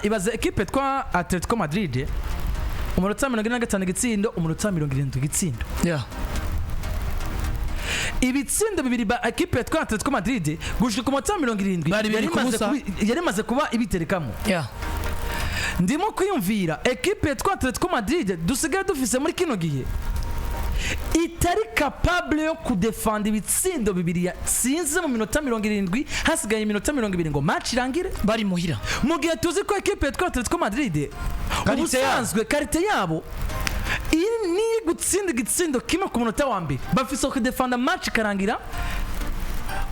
Ibaze ekipe twa Atletico Madrid, umunota wa 45 igitsindo, umunota wa 70 igitsindo. Ibitsindo bibiri ba ekipe twa Atletico Madrid gushika ku munota wa 70 Bari bibiri yari ku imaze busa. Yari imaze kuba ibiterekamo. Ndimo kwiyumvira ekipe twa Atletico Madrid dusigaye dufise muri kino gihe itari capable yo kudefanda ibitsindo bibiri yatsinze mu minota 70, hasigaye iminota 20 ngo match irangire, bari muhira. Mu gihe tuzi ko ekipe yitwa Atletico Madrid Qualité ubusanzwe qualité yabo iyi ni gutsinda igitsindo kimwe ku munota wa mbere, bafise kudefanda match ikarangira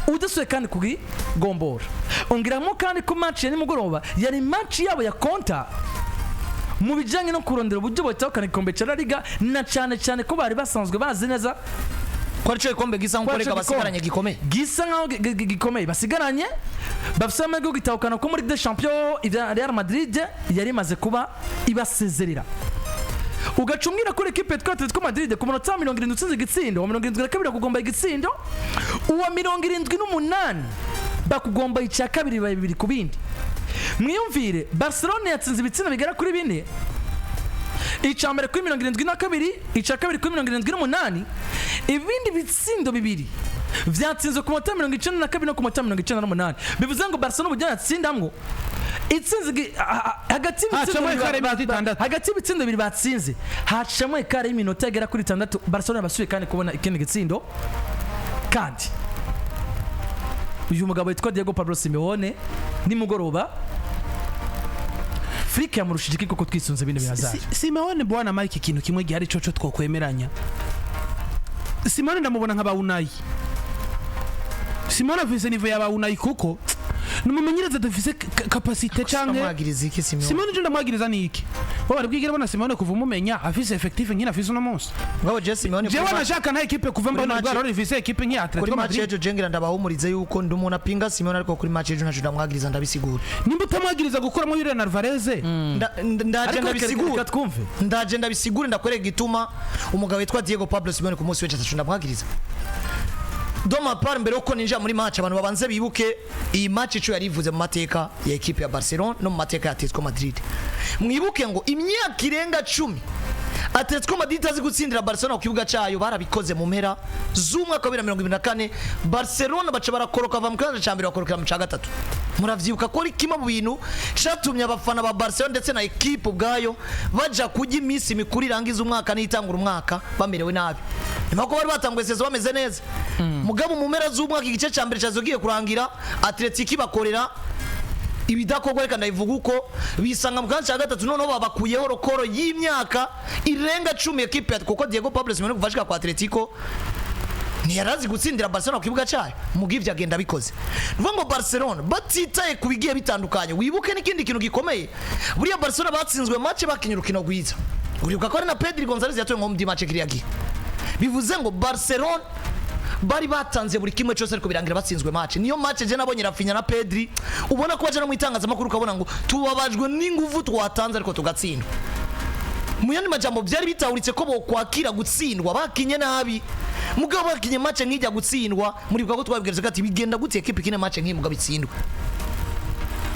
udasuye kandi kugigombora. Ongeramo kandi ko match ya nimugoroba yari match yabo ya konta mu bijyanye no kurondera uburyo batahukana igikombe cya La Liga, na cyane cyane ko bari basanzwe bazi neza ko arico gikombe gisa ko nkuko arico reka basigaranye gikomeye. Gisa nkaho gikomeye basigaranye, bafise amahirwe yo gutahukana ko muri Ligue des Champions ibya Real Madrid yari imaze kuba ibasezerera. Ugaca umbwira ko ekipe yitwa Atletico Madrid ku munota wa 70 utsinze igitsindo, wa 72 bakugomba igitsindo, uwa 78 bakugomba icya kabiri, bibaye 2-2. Mwiyumvire, Barcelona yatsinze ibitsindo bigera kuri bine: icya mbere kuri 72, icya kabiri kuri 78, ibindi bitsindo bibiri vyatsinzwe ku munota 92 no ku munota 98. Bivuze ngo Barcelona uburyo yatsindamwo itsinze hagati y'ibitsindo Hacamo bibiri écart y'iminota 6. Hagati y'ibitsindo bibiri batsinze hacamo écart y'iminota igera kuri 6. Barcelona basubiye kandi kubona ikindi gitsindo. Kandi uyu mugabo witwa Diego Pablo Simeone nimugoroba Flick yamurushije iki koko twisunze bino bihazaje? Simeone, bwana Mike, ikintu kimwe gihari coco twokwemeranya, Simeone ndamubona nka ba Unai. Simeone afise niveau ya ba Unai, kuko numumenyereza dufise capacité canke Ndamwagiriza iki Simeone? Simeone je ndamwagiriza ni iki? Wowe bari bwigere bona Simeone kuva umumenya afise effectif nkina afise uno munsi? Ngabo je Simeone Jewe kuri nashaka nta ekipe kuva mbona match- rwa rifise ekipe nk'iya kuri Atletico match Madrid. ejo jengira ndabahumurize yuko ndi umuntu apinga Simeone, ariko kuri match ejo ntaco ndamwagiriza, ndabisigura. Nimba utamwagiriza gukuramo Julian Alvarez, Ndaje Ariko reka ndabisigura. twumve. Ndaje ndabisigure, ndakwereka igituma umugabo witwa Diego Pablo Simeone ku munsi w'ejo ataco ndamwagiriza. De ma part, mbere yuko ninjira muri match, abantu babanze bibuke iyi match ico yari ivuze mu mateka ya ekipe ya Barcelona no mu mateka ya Atletico Madrid. Mwibuke ngo imyaka irenga 10 Atletico Madrid itazi gutsindira Barcelona ku kibuga cyayo. Barabikoze mu mpera z'umwaka wa 2024, Barcelona baca barakoroka, bava mu kibanza cya mbere bakorokera mu cya gatatu. Muravyibuka ko ari kimwe mu bintu catumye abafana ba Barcelona ndetse na ekipe ubwayo baja kurya iminsi mikuru irangiza umwaka n'itangura umwaka bamerewe nabi, nyuma ko bari batanguye saison bameze neza. Mugabo mu mpera z'umwaka, igice cya mbere cyazogiye kurangira, Atletico ibakorera ibidakorwa, reka ndabivuga uko, bisanga mu kibanza cya gatatu. Noneho babakuyeho record y'imyaka irenga 10 ekipe kuko Diego Pablo Simeone kuva ashika kwa Atletico ntiyarazi gutsindira Barcelona ku kibuga cyayo. Muga ivyo agenda abikoze. Ni ukuvuga ngo Barcelona batitaye ku bigiye bitandukanye. Wibuke n'ikindi kintu gikomeye, buriya Barcelona batsinzwe match bakinye urukino rwiza. Uribuka ko ari na Pedri Gonzalez yatoye nko muri match kiriya gihe. Bivuze ngo Barcelona bari batanze buri kimwe cyose, ariko birangira batsinzwe match. Niyo match je nabonye Raphinha na Pedri, ubona ko baje no mu itangazamakuru ukabona ngo tubabajwe n'ingufu twatanze ariko tugatsindwa. Mu yandi majambo, byari bitahuritse ko bokwakira gutsindwa bakinye nabi, mugabo bakinye match nk'ijya gutsindwa. Muribuka ko twabibwiriza ko ati bigenda gute ekipe ikine match nk'iyi mugabo itsindwa?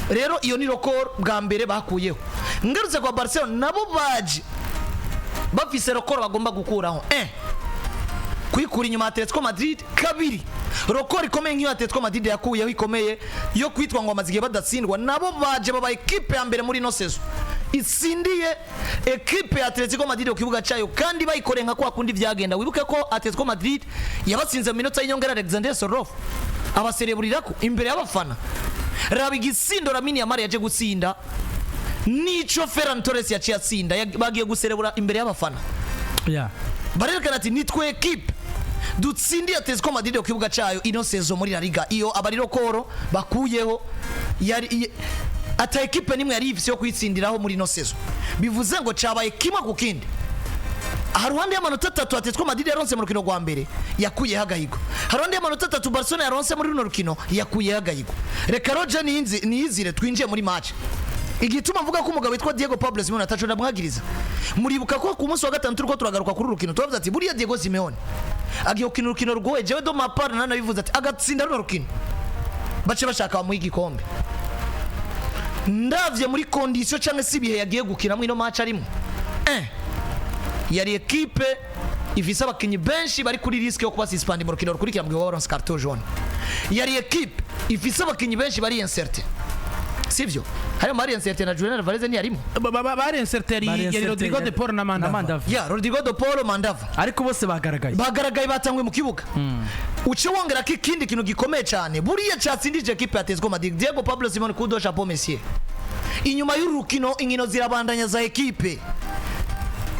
Rero iyo ni record bwa mbere bakuyeho. Ngarutse kwa Barcelona, nabo baje bafise record bagomba gukuraho: kwikura inyuma ya Atletico Madrid; kabiri, record ikomeye nk'iyo Atletico Madrid yakuyeho ikomeye yo kwitwa ngo bamaze igihe badatsindwa. Nabo baje baba ekipe ya mbere muri ino saison itsindiye ekipe ya Atletico Madrid ku kibuga cyayo, kandi bayikoreye nka kwa kundi byagenda. Wibuke ko Atletico Madrid yabatsinze mu minota y'inyongera, Alexander Sorloth abasereburirako imbere y'abafana. Raba igitsindo Lamine Yamal yaje gutsinda nico Ferran Torres yaciye atsinda, bagiye guserebura imbere y'abafana. Barerekana ati nitwe ekipe dutsindiye Atletico Madrid ku kibuga cyayo ino saison muri La Liga. Iyo aba ari record bakuyeho yari ata ekipe nimwe yari ifise yo kuyitsindiraho muri ino saison. Bivuze ngo cabaye kimwe ku kindi. Haruhande y'amanota 3 Atletico Madrid yaronse mu rukino rwa mbere, yakuyeho agahigo. Haruhande y'amanota 3 Barcelona yaronse muri runo rukino, yakuyeho agahigo. Reka Roger niyizire twinjiye muri match. Igituma mvuga ko umugabo witwa Diego Pablo Simeone ataco ndamwagiriza, muribuka ko ku munsi wa gatanu turiko turagaruka kuri uru rukino turavuze ati buriya Diego Simeone agiye gukina urukino rwoye. Jewe de ma part nanabivuze ati agatsinda runo rukino bace bashaka bamuha igikombe. Ndavye muri condition cyangwa se ibihe yagiye gukinamo ino match arimo, yari ekipe ifise abakinyi benshi bari kuri risque yo kuba suspendus mu rukino rukurikira mu gihe baronse carton jaune. Yari ekipe ifise abakinyi benshi bari incertain, sivyo? Harimo bari incertain na Julian Alvarez ntiyarimo. Bari incertain yari Rodrigo de Paul na Mandava. Ya, Rodrigo de Paul, Mandava. Ariko bose bagaragaye. Bagaragaye, batanguye mu kibuga. Uce wongera ko ikindi kintu gikomeye cyane buriya cyatsindije ekipe ya Atletico Madrid, Diego Pablo Simeone, coup de chapeau monsieur. Inyuma y'uru rukino inkino zirabandanya za ekipe.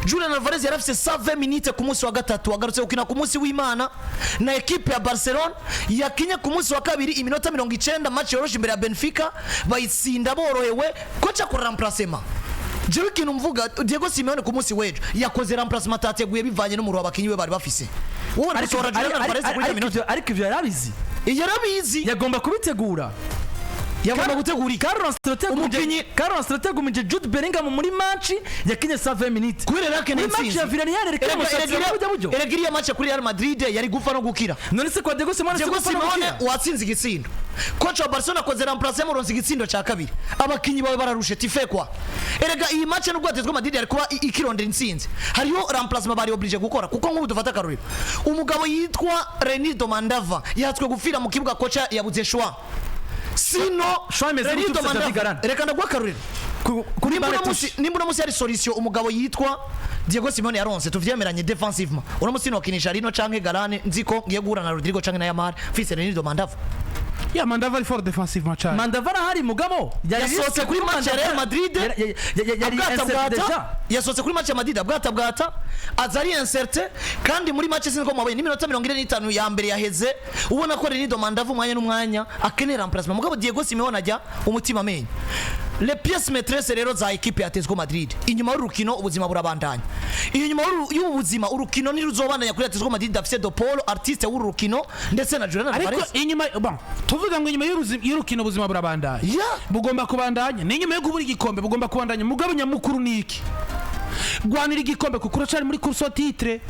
Julian Alvarez yari afise 120 minutes ku munsi wa gatatu, agarutse gukina ku munsi w'Imana na ekipe ya Barcelona yakinye ku munsi wa kabiri iminota 90, match yoroshe imbere ya Benfica, bayitsinda borohewe. Kocha akora remplacement. Jewe ikintu mvuga, Diego Simeone ku munsi w'ejo yakoze remplacement atateguye bivanye n'umuro abakinyi be bari bafise. Wowe Ariko gusohora Julian Alvarez kuri ariko minota ariko ivyo yarabizi. Yarabizi. Yagomba kubitegura. Yagomba gutegura iki? Carlo Ancelotti Umukinyi- Carlo Ancelotti yagumije Jude Bellingham muri match yakinye 120 minutes. Kubera rake Muri match n'intsinzi. ya Villarreal reka musatira burya buryo. Erega iriya match kuri Real Madrid yari gupfa no gukira. None se kwa Diego Simeone si Diego gupfa no Simeone gukira? watsinze igitsindo, coach wa Barcelona akoze remplacement, muronse igitsindo cya kabiri, abakinyi bawe bararushe tifekwa. Erega iyi match nubwo Atletico Madrid yari kuba ikirondera intsinzi, hariho remplacement bari obligé gukora, kuko nk'ubu dufata akarorero, umugabo yitwa Reinildo Mandava yatswe gupfira mu kibuga, kocha yabuze choix sino Choix imeze Reinildo gute ufise David Mandava Garane? Reka ndaguha akarorero. Kuri Nimba balle uno touche. Nimba uno munsi hari solution umugabo yitwa Diego Simeone yaronse, tuvyemeranye, défensivement uno munsi nokinisha Rino canke Garane, nzi ko ngiye guhura na Rodrigo canke na Yamal, mfise Reinildo Mandava. Ya, Mandava ari fort défensivement cyane. Mandava arahari, mugabo yari Yasohotse kuri match ya Real Madrid. Yari Abwata incertain bwata déjà. Yasohotse kuri match ya Madrid abwata bwata, aza ari incertain. Kandi muri match sinzi ko mwabonye n'iminota 45 ya mbere yaheze, ubona ko Reinildo Mandava umwanya n'umwanya akenera remplacement, mugabo Diego Simeone ajya umutima amenyo. Les pièces maîtresses rero za ekipe ya Atletico Madrid, inyuma y'urukino ubuzima burabandanya. Inyuma y'ubu buzima urukino ntiruzobandanya kuri Atletico Madrid afise De Paul, artiste w'uru rukino, ndetse na Julian Ariko Alvarez. inyuma, bon, tuvuga ngo inyuma y'urukino ubuzima burabandanya, bugomba kubandanya. Ni inyuma yo kubura igikombe bugomba kubandanya. Mugabo nyamukuru ni iki? Gwanira igikombe, kuko uracari muri course au titre.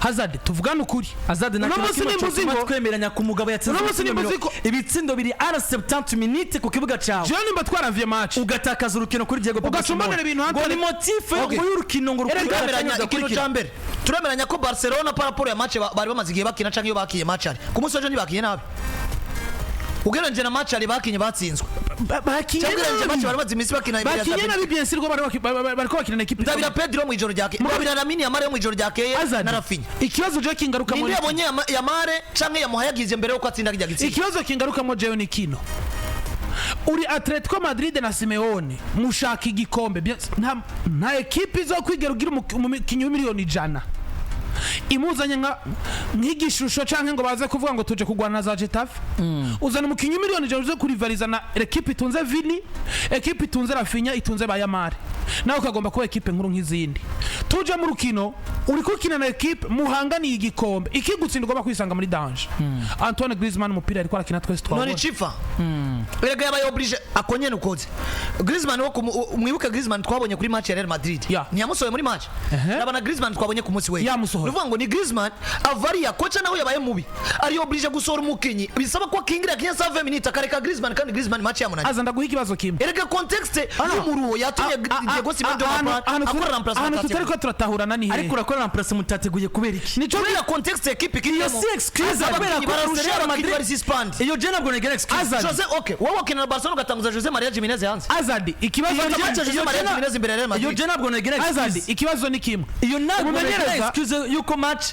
Hazard, tuvugane ukuri. Azad na Uno munsi nimba uzi ngo twemeranya ku mugabo yatsinze Uno munsi ibitsindo nimba uzi ko- ibitsindo biri ara 70 minutes ku kibuga cyawe, jewe nimba twaravye match ugatakaza urukino kuri Diego Pablo Ugaca umbonera Simeone. ibintu Ngo Anthony- ni motif Okay. ngo y'urukino ngo rukurikira Turemeranya ikintu rukurikira. cya mbere, turemeranya ko Barcelona par rapport ya match bari bamaze igihe bakina canke iyo bakiye match ari ku munsi w'ejo, ntibakinye nabi ugereranyije na match ari bakinye batsinzwe, Bakinye cyangwa ugereranyije match nabi. bari bamaze iminsi bakina imbere ya Bakinye Sabine. nabi bien sûr ko bariko bakina na ekipe. Ndabira Pedro mu ijoro ryakeye, ndabira Lamine Yamal yo mu ijoro ryakeye Hazard, na Rafinha. Ikibazo je kingaruka Ninde muri yabonye Yamare canke yamuhayagize mbere yuko atsinda kirya gitsinda? Ikibazo kingarukamo jewe ni kino: uri Atletico Madrid na Simeone, mushaka igikombe. Nta ekipe izokwigera ugira umukinnyi w'imiliyoni 100 imuzanye nka nk'igishusho canke ngo baze kuvuga ngo tuje kurwana na za Getafe. Uzana umukinnyi w'imiliyoni 100 uze kurivaliza na ekipe itunze Vini, ekipe itunze Rafinha, itunze ba Yamal, nawe ukagomba kuba ekipe nkuru nk'izindi. Tuje mu rukino, uriko ukina na ekipe muhanganiye igikombe, ikigutsinda ugomba kwisanga muri danger. Antoine Griezmann umupira ariko arakina twese None twabona. Chifa erega yabaye obligé ako nyene ukoze Griezmann wo mwibuke Griezmann twabonye kuri match ya Real Madrid, ntiyamusohoye muri match. Nabana Griezmann twabonye ku munsi we. Yamusohoye. Nuvuga ngo ni Griezmann avaria, kocha nawe yabaye mubi, ari obligé gusohora umukinyi bisaba ko akingira kinya 120 minutes, akareka Griezmann, kandi Griezmann match yamunaniye. Aza ndaguha ikibazo kimwe. Erega contexte y'umuruho yatumye Diego Simeone akora remplacement. Ahantu tutari ko turatahurana ni hehe? Ariko urakora remplacement mutateguye kubera iki? Nico. Kubera contexte ekipe Iyo si excuse, kubera ko bararusha, Real abakinyi Madrid bari suspend. Iyo je ntabwo negera excuse. Hazard. Jose, okay, wowe wakina na Barcelona ugatanguza Jose Maria Jimenez hanze. Azadi, ikibazo Iyo match Jose Maria Jimenez imbere ya Real Iyo Madrid. je ntabwo negera Azadi, excuse. ikibazo ni kimwe. Iyo ntabwo negera Umumenyereza- excuse yuko match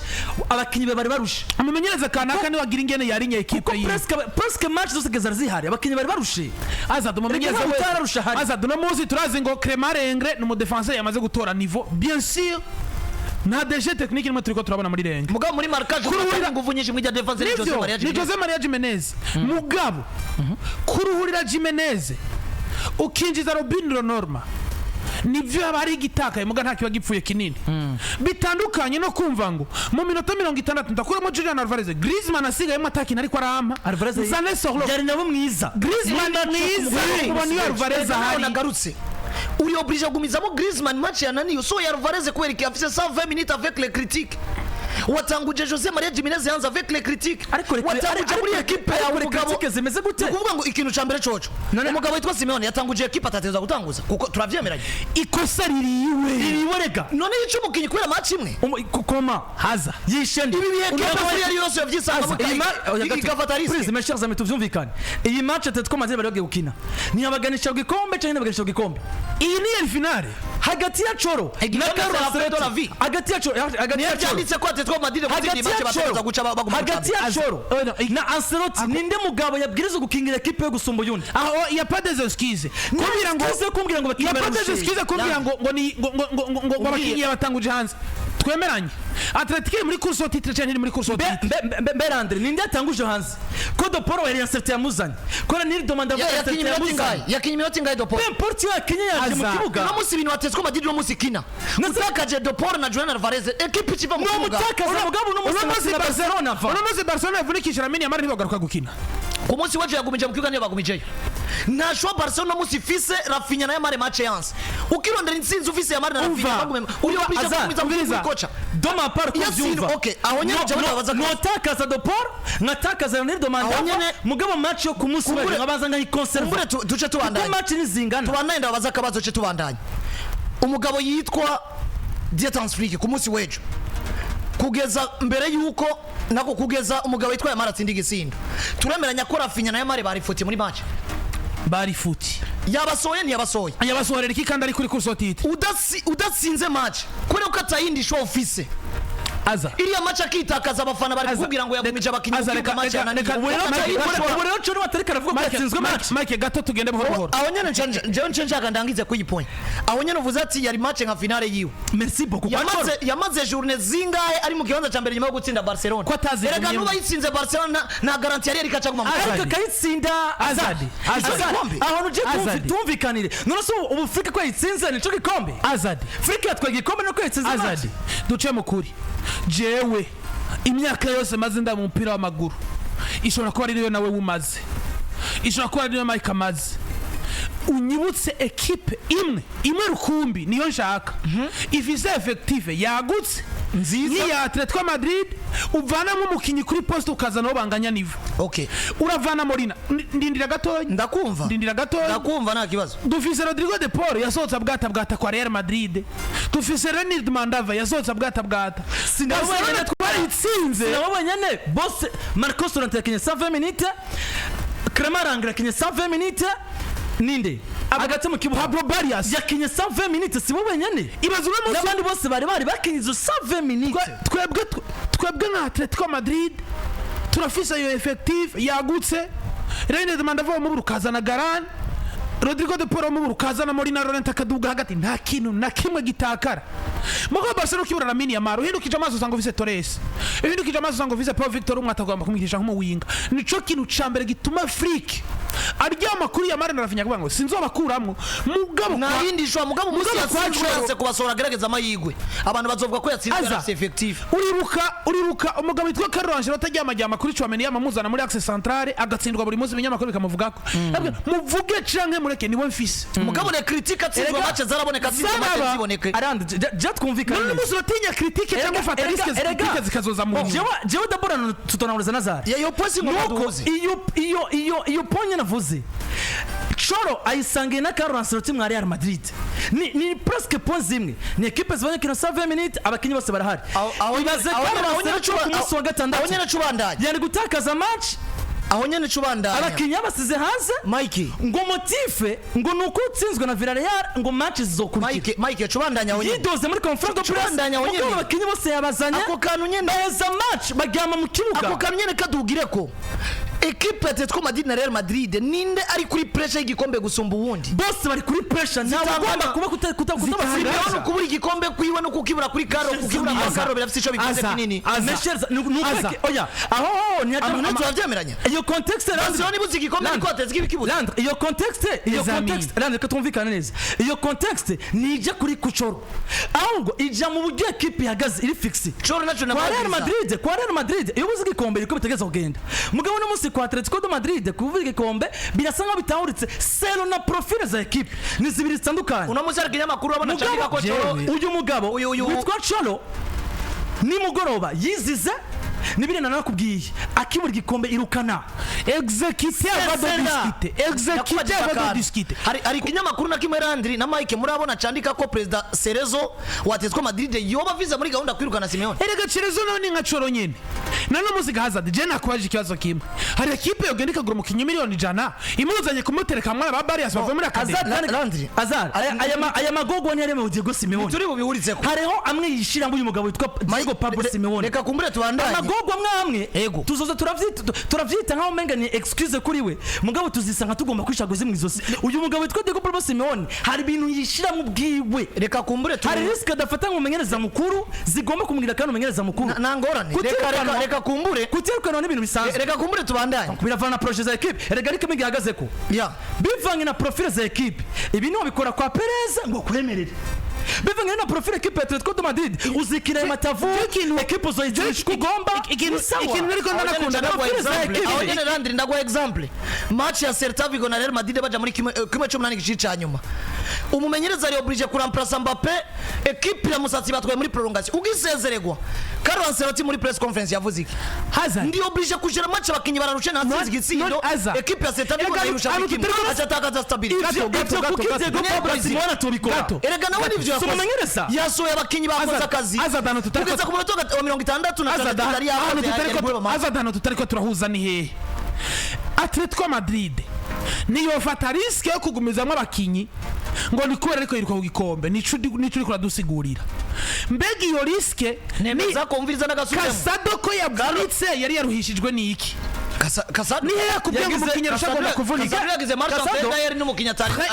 abakinyi be bari barushe. Umumenyereza kanaka niwe agira ingene yarinye ekipe Kuko yiwe. Presque match zose zari zihari abakinyi bari barushe. Azad, umumenyereza Erega wese utararusha hari. Azad, uno munsi turazi ngo Clement Lenglet ni umudefenseur yamaze gutora niveau. Bien sûr nta déchet technique irimo turiko turabona muri Lenglet. Mugabo muri marquage Kuruhurira- nguvu nyinshi muri defense ni Jose Nivyo Maria ni Jimenez. Jose Maria Jimenez, mugabo kuruhurira Jimenez ukinjiza Robin Le Normand, nivyo haba hari igitakaye, muga nta kiba gipfuye kinini. Bitandukanye no kumva ngo mu minota 60 ndakuramo Julian Alvarez, Griezmann asigayemo atakintu ariko arampa, Alvarez nzane Sorloth. yari nabo mwiza. Griezmann mwiza ubona iyo Alvarez ahari. Nagarutse, uri obligé kugumizamo Griezmann match yananiye, usohoye Alvarez kubera iki? Afise 120 minutes avec les critiques. Watanguje Jose Maria Jimenez yanze avec les critiques. Ariko Watanguje muri ekipe yawe ariko umugabo critique zimeze gute? Ni ukuvuga ngo ikintu ca mbere coco, umugabo witwa Simeone yatanguje ekipe atateza gutanguza, kuko turavyemeranye. Ikosa ririwe. Iriwe rega. None yica umukinyi kubera match imwe? Koma haza yishe nde? Ibi bihe ekipe yari yose yavyisangamo Iyi oya, gato. igafata Please, risque. mes chers amis, tuvyumvikane. Iyi match Atletico Madrid bari bagiye gukina, ntiyabaganisha ku gikombe canke ntiyabaganisha ku gikombe? Iyi ni el finale. Hagati ya Cholo na Igikombe Carlo cya Alfredo Ancelotti, Lavi. hagati ya Cholo, hagati ya Cholo, Byanditse ko Atletico Madrid gutsinda hagati iyi match ya bategereza Cholo, guca baguma mu hagati ya Cholo na Ancelotti, ninde mugabo yabwirizwa gukingira ekipe yo gusumba uyundi? Aho ya pas des excuses kumbwira ngo Excuse yo kumbwira ngo ya bakinyi pas des bararushe. excuses kumbwira ngo ngo ni ngo ngo ngo ngo ngo abakinyi yabatanguje hanze. Twemeranye, Atletico iri muri course au titre cyangwa iri muri course au titre? Mbe Landry, ninde yatanguje hanze ko De Paul yari Ancelotti yamuzanye, ko Nil Domanda Ya- yakinye Ancelotti iminota ingahe? yamuzanye? Yakinye iminota ingahe De Paul? Peu importe iyo yakinye, yaje mu Aza. kibuga. Uno munsi ibintu Atletico Madrid uno munsi ikina, utakaje De Paul na Julian Alvarez, ekipe ikiva mu Ni kibuga. umutakaza mugabo uno munsi Uno munsi na Barcelona va. Uno munsi Barcelona yavunikishije Lamine Yamal, ntibagaruka gukina. Ku munsi w'ejo yagumije mu kibuga, niyo bagumijeyo. Nta choix Barcelona uno munsi ifise Raphinha na Yamal. Match yanse ukirondera intsinzi ufise Yamal na Raphinha, Umva. bagume uri obligé Azar, kugumiza mu kibuga umviriza. kocha. De ma part, Iyo kuvyumva. Okay, aho nyene jewe ndabaza Notakaza De Paul, nkatakaza Nil Domanda, Aho nyene- mugabo match yo ku munsi w'ejo Kumbure- nkabanza nkayiconserva, Kumbure duce kuko tubandanye. match ntizingana. Tubandanye, ndababaza akabazo ce tubandanye. Umugabo yitwa Dieter Flick ku munsi w'ejo, kugeza mbere yuko nako kugeza umugabo yitwa Yamal atsinda igisindo, turemeranya ko Raphinha na Yamal barifutiye muri match? Bari futi. Yabasohoye, ntiyabasohoye? Yabasohorera iki kandi ari kuri course au titre? Udatsinze match, kubera ko atayindi show ufise, Aza. Iriya match akitakaza, abafana bari Aza. kukubwira ngo yagumije abakinnyi mu Aza, kibuga, match yananiye. Ubu rero Atayindi show. ubu rero Cholo batariko aravuga ko yatsinzwe match. Mike, gato tugende buhoro buhoro. Aho nyene jewe nce nshaka ndangize kuyi point. Aho nyene uvuze ati yari match nka finale yiwe. Merci beaucoup kwa Cholo. Yamaze journée zingahe ari mu kibanza ca mbere nyuma yo gutsinda Barcelona? Ko atazigumyemo. Erega nuba yitsinze Barcelona, nta garantie yari ariko acaguma mu Azadi. kibuga. Ariko akayitsinda. Azadi. Azadi. Igikombe. Ahantu uje Azadi. tumvikanire. None se ubu Flick ko yayitsinze nico gikombe? Azadi. Flick yatwaye igikombe nuko yatsinze match? Azadi, duce mu kuri. Jewe imyaka yose maze nda mu mupira w'amaguru, ishobora kuba ari niyo nawe wumaze, ishobora kuba ari niyo Mike amaze, unyibutse ekipe imwe imwe rukumbi niyo nshaka ifise effectif yagutse Nziza. nk'iya Atletico Madrid, uvanamo umukinyi kuri poste ukazana uwo banganya niveau. Okay. Uravana Molina. Ndindira gatoya. Ndakumva. Ndindira gatoya. Ndakumva, nta kibazo. Dufise Rodrigo de Paul yasohotse abwata bwata kwa Real Madrid, dufise Renilde Mandava yasohotse abwata bwata. Sinabo Barcelona wenyene. twarayitsinze. Nabo wenyene bose. Marcos Llorente yakinye 120 minutes, Clement Lenglet yakinye 120 minutes, ninde hagati mu kibuga? Pablo Barrios Yakinye 120 minutes. Si bo wenyene, Ibaze uno munsi n'abandi bose bari bakinye izo 120 minutes. Twebwe nka Atletico Madrid turafise iyo effectif yagutse. Renilde Mandava wamubura ukazana Garan, Rodrigo de Paul wamubura ukazana Molina, Llorente akaduga hagati, nta kintu na kimwe gitakara. Mugabo Barcelona ukibura Lamine Yamal, uhindukije amaso usanga ufise Torres, uhindukije amaso usanga ufise Paul Victor, umwe atagomba kumwigisha nk'umuwinga. Nico kintu ca mbere gituma Flick aryama kuri Yamal na Raphinha kuvuga ngo sinzobakuramwo, mugabo Nta yindi show, mugabo umunsi Mugabo kwa yatsinzwe Cholo. yanse kubasohora agerageza amahirwe, abantu bazovuga ko yatsinzwe Aza. yarafise effectif. Uribuka umugabo witwa Carlo Ancelotti aryamajyama kuri Tchouameni, yamamuzana muri axe centrale, agatsindwa buri munsi, ibinyamakuru bikamuvugako. Yabwiye, muvuge canke mureke, niwe mfise. Mugabo ne critique, atsinzwe Erega- match zaraboneka, atsinzwe match Zaraba. ziboneke. Arandi ja twumvikane None neza. umunsi uratinya critique cyangwa ufata risque, critique zikazoza mu nyuma? Jewe dabora tutonahuriza Nazari. Ya iyo point si ngombwa Nuko duhuze. iyo point navuze, Cholo ayisangiye na Carlo Ancelotti mwa Real Madrid, ni presque point zimwe, ni equipe zibonye kino 120 minutes, abakinyi bose barahari. Ibaze Aho Carlo aho nyene Ancelotti ku munsi wa aho gatandatu nyene cubandanya. yari gutakaza match, Aho nyene cubandanya. abakinyi babasize hanze, Mike, ngo motif ngo ni uko utsinzwe na Villarreal, ngo match zizokurikira. Mike, cubandanya aho nyene. Yidoze muri conference de presse. Cubandanya aho nyene. Mugabo abakinyi bose yabazanye, Ako kantu nyene. baheza match baryama mu kibuga. Ako kantu nyene kadugireko. Ekipe ya Atletico Madrid na Real Madrid, ninde ari kuri pressure y'igikombe gusumba uwundi? Bose bari kuri pressure, ntawe Zitangana. ugomba kuba kutabasibira. Simeone kubura igikombe kwiwe no kukibura kuri Carlo, kukibura kwa Aza. Carlo birafise ico bivuze Aza. kinini. Aza. Mes chers, ni Aza. ukweke oya, aho ho ni Abantu turavyemeranya. Iyo contexte, Landry, Barcelona ibuze igikombe ariko Atletico ibikibuze. Landry, iyo contexte, iyo Les amis. contexte, Landry, reka twumvikane neza. Iyo contexte nijya kuri Kuchoro, ahubwo ijya mu buryo ekipe ihagaze iri fixe. Cholo naco Kwa Real Madrid, kwa Real Madrid iyo ubuze igikombe niko bitegeza kugenda. Mugabo uno munsi kwa Atletico de Madrid kuvuga igikombe birasa nkaho bitahuritse selon na profile za ekipe, ni zibiri zitandukanye. Uno munsi ariko ikinyamakuru urabona Mugabo candika ko Cholo jewe. uyu mugabo Uyu- witwa Cholo Nimugoroba yizize nibiri nanakubwiye, akibura igikombe irukana. Exécuter avant de Sesena. discuter, exécuter avant de discuter. Hari ikinyamakuru na kimwe, Landry na Mike, murabona candika ko perezida Cerezo wa Atletico Madrid yoba avize muri gahunda kwirukana Simeone? Erega Cerezo nawe ni nka Coro nyene none musiga Hazard. Je nakubaje ikibazo kimwe: hari ekipe yogenda ikagura umukinnyi 100 miliyoni imuzanye kumutereka mwana ba Barrios bavuye muri académie? Hazard. Landry. Hazard, aya magogwa ntiyaremewe Diego Simeone. Turi bubihurizeko. Hariho amwe yishiramo uyu mugabo witwa Diego Pablo Simeone. Reka kumbure tubandanye. Amagogwa amwe amwe Ego. tuzoza turavyita nkaho umenga ni excuse kuri we, mugabo tuzisanga tugomba kwishaguza mu izosi. Uyu mugabo witwa Diego Pablo Simeone hari ibintu yishiramo ubwiwe. Reka kumbure tu Hari risque adafata nk'umumenyereza mukuru zigomba kumugira kandi umumenyereza mukuru. Nta ngorane, reka reka reka kumbure. Kutirukanwa n'ibintu bisanzwe. Reka kumbure tubandanye. Biravana na projet za équipe. Erega ariko imigi ihagaze ko ya bivanye na profil za équipe. Ibi niho bikora kwa Perez ngo kwemerere, bivanye na profil équipe ya Atletico de Madrid, uzikira ayo matavu, équipe uzoyigirisha uko ugomba. Ni sawa. Ikintu ariko ndanakunda Ndaguha Profil za example. équipe. Aho nyene, Landry, ndaguha example: match ya Celta Vigo na Real Madrid baja muri kimwe c'umunani gice ca nyuma, umumenyereza ari obligé kuramplasa Mbappe, équipe ya Musatsi batwaye muri prolongation. Ugisezeregwa, Carlo Ancelotti muri press conference yavuze iki? Hazard. Ndi obligé kujera match, abakinyi bararusha, natsinze igitsindo. Non, Aza. Équipe ya Celta Vigo Erega ndayirusha abo buri kimwe, tutari acatakaza stabilité. Gato, gato, Ibyo gato, kuko gato. Diego Pablo Gato. Simeone atubikora. Gato. Erega nawe nivyo Si yakoze. umumenyereza? Yasohoye abakinyi, bakoze Aza- akazi Aza dano tutari kugeza ku munota wa 63 Hazard, yari ahantu yakoze, tutari yari guheba ko match. Hazard, ahantu tutari ko turahuza ni hehe? Atletico Madrid niyofata risque yo kugumizamwo abakinyi ngo ni kubera ariko yiruka ku gikombe. Nico uriko uradusigurira? Mbega iyo risque ni Nemeza ko umviriza n'agasubiremo. Casado ko yavunitse yari yaruhishijwe n'iki? Casado Ni hehe yakubwiye ngo umukinyi arusha agomba kuvunika? Casado yagize malchance. Casado- Yari n'umukinyi atari muri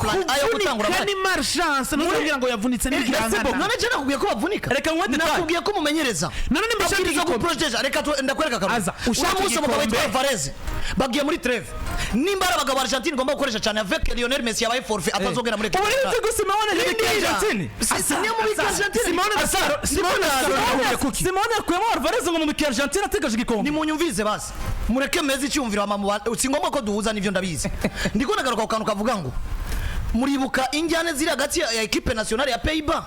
plan ayo gutangura Kuvunika match. ni malchance, ntuzabwira ngo yavunitse n'ibigirangana. None je nakubwiye ko bavunika? Reka nguhe detail. Nakubwiye ko umumenyereza None nimba ushaka abwiriza igikombe. guproteja. Reka ndakwereka akarorero. Aza, ushaka Uno munsi umugabo igikombe. witwa Alvarez bagiye muri trêve, nimba ari abagabo Argentine igomba gukoresha cyane avec Lionel Messi yabaye forfait, atazogera muri Ubu rero Diego Simeone yabikiye Argentine. Niyo mu biki Argentine. Simone Simone yahuye kuki? Simeone yakuyemo Alvarez ngo mumikire Argentine ategereje igikombe. Nimunyumvize basi, mureke meze icyumviro hama si ngombwa ko duhuza n'ivyo ndabizi. Ndiko nagaruka ku kantu kavuga ngo muribuka injyane ziri hagati ya équipe nationale ya Pays-Bas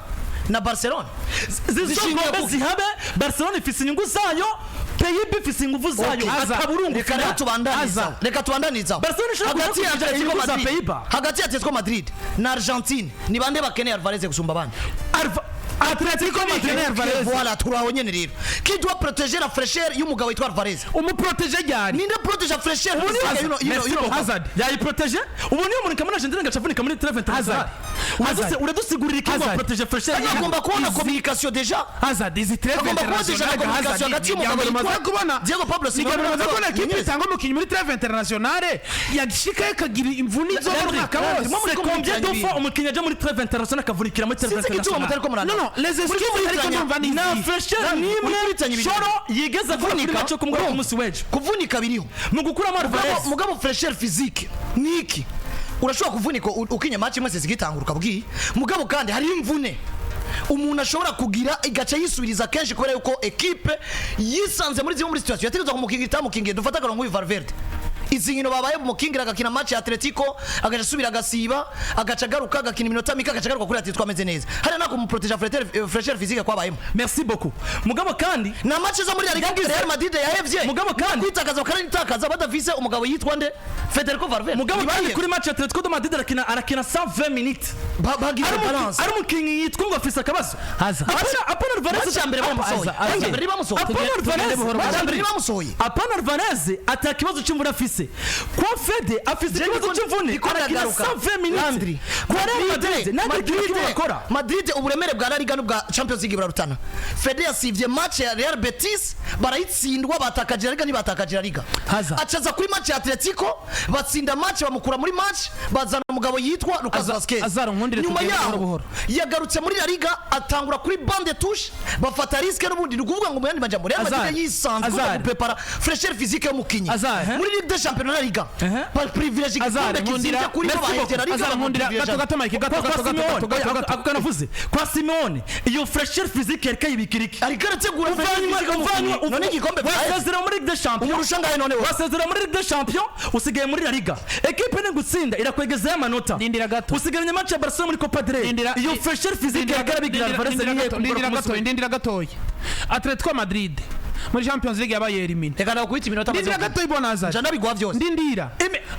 na Barcelona zishingiye Zizogombe zihabe. Barcelona ifise inyungu zayo, Pays-Bas ifise ingufu zayo. Okay. Akaburungu. Reka rero tubandaniza, reka tubandaniza. Barcelona ishobora Hagati ya kuja Atletico inyungu za Madrid, Pays-Bas. hagati ya Atletico Madrid na Argentine, ni bande bakeneye Alvarez gusumba abandi? Atletico Madrid, Alvarez. Voilà, turaho nyene rero. Qui doit protéger la fraîcheur y'umugabo witwa Alvarez? Umuprotege ryari? Ninde protège fraîcheur Hazard. y'uno Merci mugabo? Hazard. Yayiproteje. Ubu niyo muntu muri Argentine gaca avunika muri trêve internationale. Hazard. Hazard. Uradusigurira iki ngo Hazard. protège fraîcheur? Agomba kubona communication déjà. Hazard, izi trêve Agomba kuba déjà internationale, communication Hazard, hagati y'umugabo ni witwa kubona Diego Pablo ni Simeone maze kubona ekipe Nunez. itanga umukinnyi muri trêve internationale yashikayo akagira imvune izo mu mwaka wose. C'est combien de fois umukinnyi aja muri trêve internationale akavunikira muri trêve Sinzi igituma internationale? mutariko murana. Non, les excuses ariko ndumva ni Nta izi. fraîcheur Muri kuritanya n'imwe ibintu. Choro yigeze akora kuri Kuvunika, match yo kumugoroba ku munsi w'ejo kuvunika biriho. Mu gukuramo Alvarez. Mugabo fraîcheur physique niki? Urashobora kuvunika ukinya match imwe zigitangura ukabwiye. Mugabo kandi hari imvune umuntu ashobora kugira igaca yisubiriza kenshi kubera yuko ekipe yisanze muri zimwe muri situation yategerezwa kumukingira itamukingiye. Dufate akarongo nk'uyu Valverde, izi nkino babaye bumukingira, agakina match ya Atletico, agaca asubira agasiba, agaca agaruka agakina iminota mike, agaca agaruka kuri Atletico ameze neza. Hariya nako kumuproteja fraîcheur physique kwabayemo. Merci beaucoup. Mugabo kandi Na match zo muri La Liga Real Madrid yahevye Mugabo kandi- kwitakaza bakanitakaza badafise umugabo yitwa nde, Federico Valverde. Mugabo kandi Ntibahevye. kuri match ya Atletico de Madrid arakina 120 minutes. Bagize balance. Ari umukinnyi yitwa ngo afise akabazo. Haza. Apana Alvarez. Match ya mbere bamusohoye. Aza, aza. Match ya mbere bamusohoye. Apana Tugende Alvarez. buhoro. Match ya mbere bamusohoye. Apana Alvarez ata kibazo c'imvune afise. Kwa Fede afise ikibazo c'imvune, Ndiko arakina ndagaruka. 120 minutes. Landry. Kwa Real Madrid nta kintu kimwe bakora. Madrid uburemere bwa La Liga n'ubwa Champions League burarutana. Fede yasivye match ya Real Betis, barayitsindwa, batakaje La Liga, ntibatakaje La Liga. Haza. Acaza kuri match ya Atletico, batsinda match, bamukura muri match, bazana umugabo yitwa Lucas Vazquez. Azar, nkundire Nyuma tugende yaho buhoro buhoro. yagarutse muri La Liga, atangura kuri banc de touche, bafata risque n'ubundi. Ni ukuvuga ngo mu yandi majambo Real Azar. Madrid yisanze Azar. guprepara fraîcheur physique y'umukinyi Azar. muri Ligue des championnat La Liga Ehe. Par privilège Azar, igikombe nkundira. kizimvye kuri bo Merci bahevye La beaucoup. Liga Azar, nkundira. bamuprivilege. Gato gato, Mike, gato Kwa gato gato Simeone, gato gato oya, gato. ako kanavuze kwa Simeone, iyo fraîcheur physique yariko ayibikira iki? Ariko arategura Uvanywe none igikombe wasezera muri Ligue des Champions. Umurusha ngahe none we? Wasezera muri Ligue des Champions, usigaye muri La Liga, ekipe ni gutsinda irakwegezayo amanota. Ndindira gato. Usigaranye match ya Barcelona muri Copa del Rey. Ndindira- Iyo fraîcheur physique yariko arabigira Alvarez Ndindira niye gato, ndindira gato, ndindira gatoya. Atletico Madrid muri Champions League yabaye éliminé. Reka ndakubita iminota. Ndindira gato, ibona Azar. Nja ndabiguha byose. Ndindira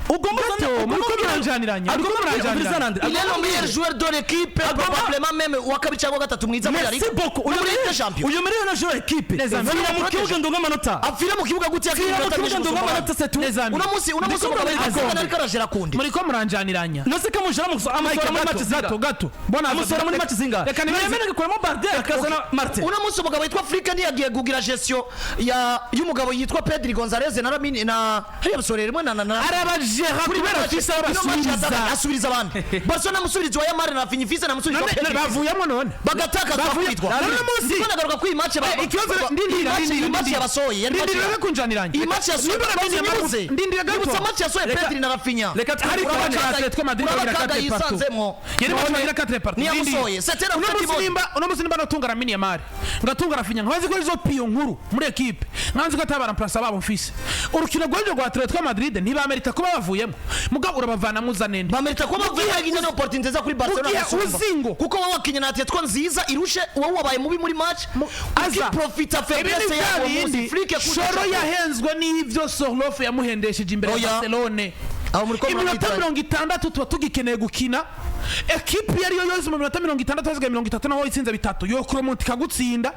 Ugomba gato, muriko muranjaniranya, muriko muranjaniranya. Il est le meilleur joueur de l'équipe, probablement même wa kabiri cyangwa gatatu mwiza muri La Liga. Merci beaucoup. No muri Ligue des Champions. Uyu meilleur joueur équipe Les amis. vira mu kibuga ndonga amanota. Apfira mu kibuga gute? Vira mu kibuga ndonga amanota, c'est tout. Les amis. Uno munsi Ndiko umugabo ndabona Arsenal igikombe. ariko arajera kundi. Muriko muranjaniranya. Nose kamujara amusora muri match Gato zingahe? gato gato, bona Azar. Amusora muri match zingahe? Reka nimeze. Nemene gukuramo Barde akazana Martin. Uno munsi umugabo witwa Flick ntiyagiye kugira gestion ya y'umugabo yitwa Pedri Gonzalez na Lamine na hariya basorera rimwe na Arabajera kubera afise aho Ino match basubiriza. Asubiriza abandi. Barcelona amusubiriza wa Yamal na Rafinha, ifise namusubiriza wa None Pedri. bavuyemo none. Bagatakaza Bavuye- bakubitwa. None munsi- Ndiko nagaruka kuri iyi match Ikibazo, ndindira, iyi ndindira, match ndindira. yabasohoye yari match Ndindira, ya- reka kunjaniranya. Iyi match yasohoye. Niba Lamine Yamal- Nibutse. Ndindira gato. Nibutse match yasohoye Pedri na Rafinha. Reka Ariko Urabona match ya Atletico Madrid urabona bagira kaga 4 partout. yisanzemwo. Yari match bagira 4 partout. Ntiyamusohoye. C'était la Uno fin du munsi monde. nimba uno munsi nimba notunga Lamine Yamal, ngatunga Rafinha, nkabazi ko izo piyo nkuru muri ekipe, nkanzi ko atabaramplasa babo mfise, urukino rw'ejo rwa Atletico Madrid ntibamerita kuba bavuyemo, mugabo urabavanamo uzane nde? Bamerita kuba bavuye yagize no opportunité nziza kuri Barcelona Mugihe gusumba. uzingo. Kuko wowe wakinye na Atletico nziza irushe, wowe wabaye mubi muri match. Aza. Ukiprofita Ibi ni faiblesse bya yabo munsi bindi Flick yakunze Shoro cyane. yahenzwe n'ibyo Sorloth yamuhendesheje imbere ya Oya. Barcelone. Aho muri ko Iminota murabitiranya. 60 tuba tugikeneye gukina. Ekipe iyo ariyo yose mu minota 60 hasigaye 30, naho itsinze bitatu yo kuromonta ikagutsinda.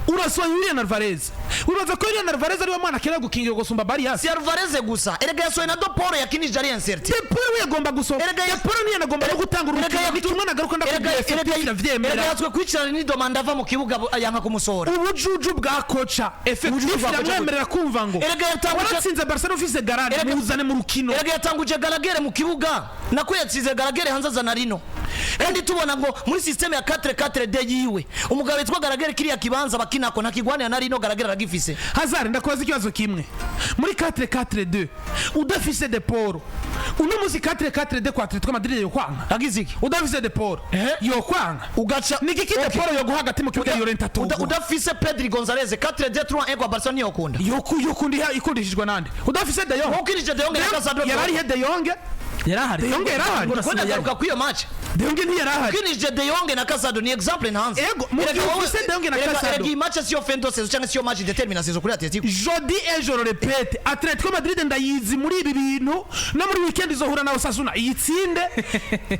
Urasohoye Julian Alvarez, wibaza ko Julian Alvarez ariwe mwana akeneye gukingira gusumba Barrios? Si Alvarez gusa, erega yasohoye na De Paul yakinije ari incertain. De Paul we yagomba gusohoka. Erega De Paul niyo agomba no gutanga urukino. Ni kimwe nagaruka ndakubwiye, effectif iravyemera. Erega yatswe kwicarana ni Domanda ava mu kibuga yanka kumusohora. Ubujuju bwa koca, effectif Ubujuju bwa koca. iramwemerera kumva ngo Erega yatanguje waratsinze Barcelona ufise garani, muzane mu rukino. Erega yatanguje Gallagher mu kibuga, nako yatsinze Gallagher hanze azana Rino, kandi tubona ngo muri système ya 4-4-2 yiwe umugabo witwa Gallagher kiriya kibanza bakinako ntakigwanira na Rino. Gallagher aragifise. Hazard, ndakubaza ikibazo kimwe: muri 4-4-2 udafise De Paul, uno munsi 4-4-2 kwa Atletico Madrid yokwanka? Agize iki? Udafise De Paul yokwanka? Ugaca Ni igiki De Paul yoguha hagati mu kibuga Llorente atoguha? Udafise Pedri Gonzalez, 4-2-3-1 kwa Barcelona ntiyokunda. Yokundi ikundishijwe nande udafise De Jong? Ukinije De Jong na Casado. Yararihe De Jong? Yarahari. De Jong yarahari. Ko ndagaruka kuri iyo match. De Jong ntiyarahari. Ukinije De Jong na Casado ni exemple ntanze. Ego, mu Erega gihe wowe- ufise De Jong na Casado. Erega iyi match siyo fin de saison cyangwa siyo match détermine saison kuri Atletico. Jodi ejo répète, Atletico Madrid ndayizi muri ibi bintu, no muri weekend izohura na Osasuna iyitsinde.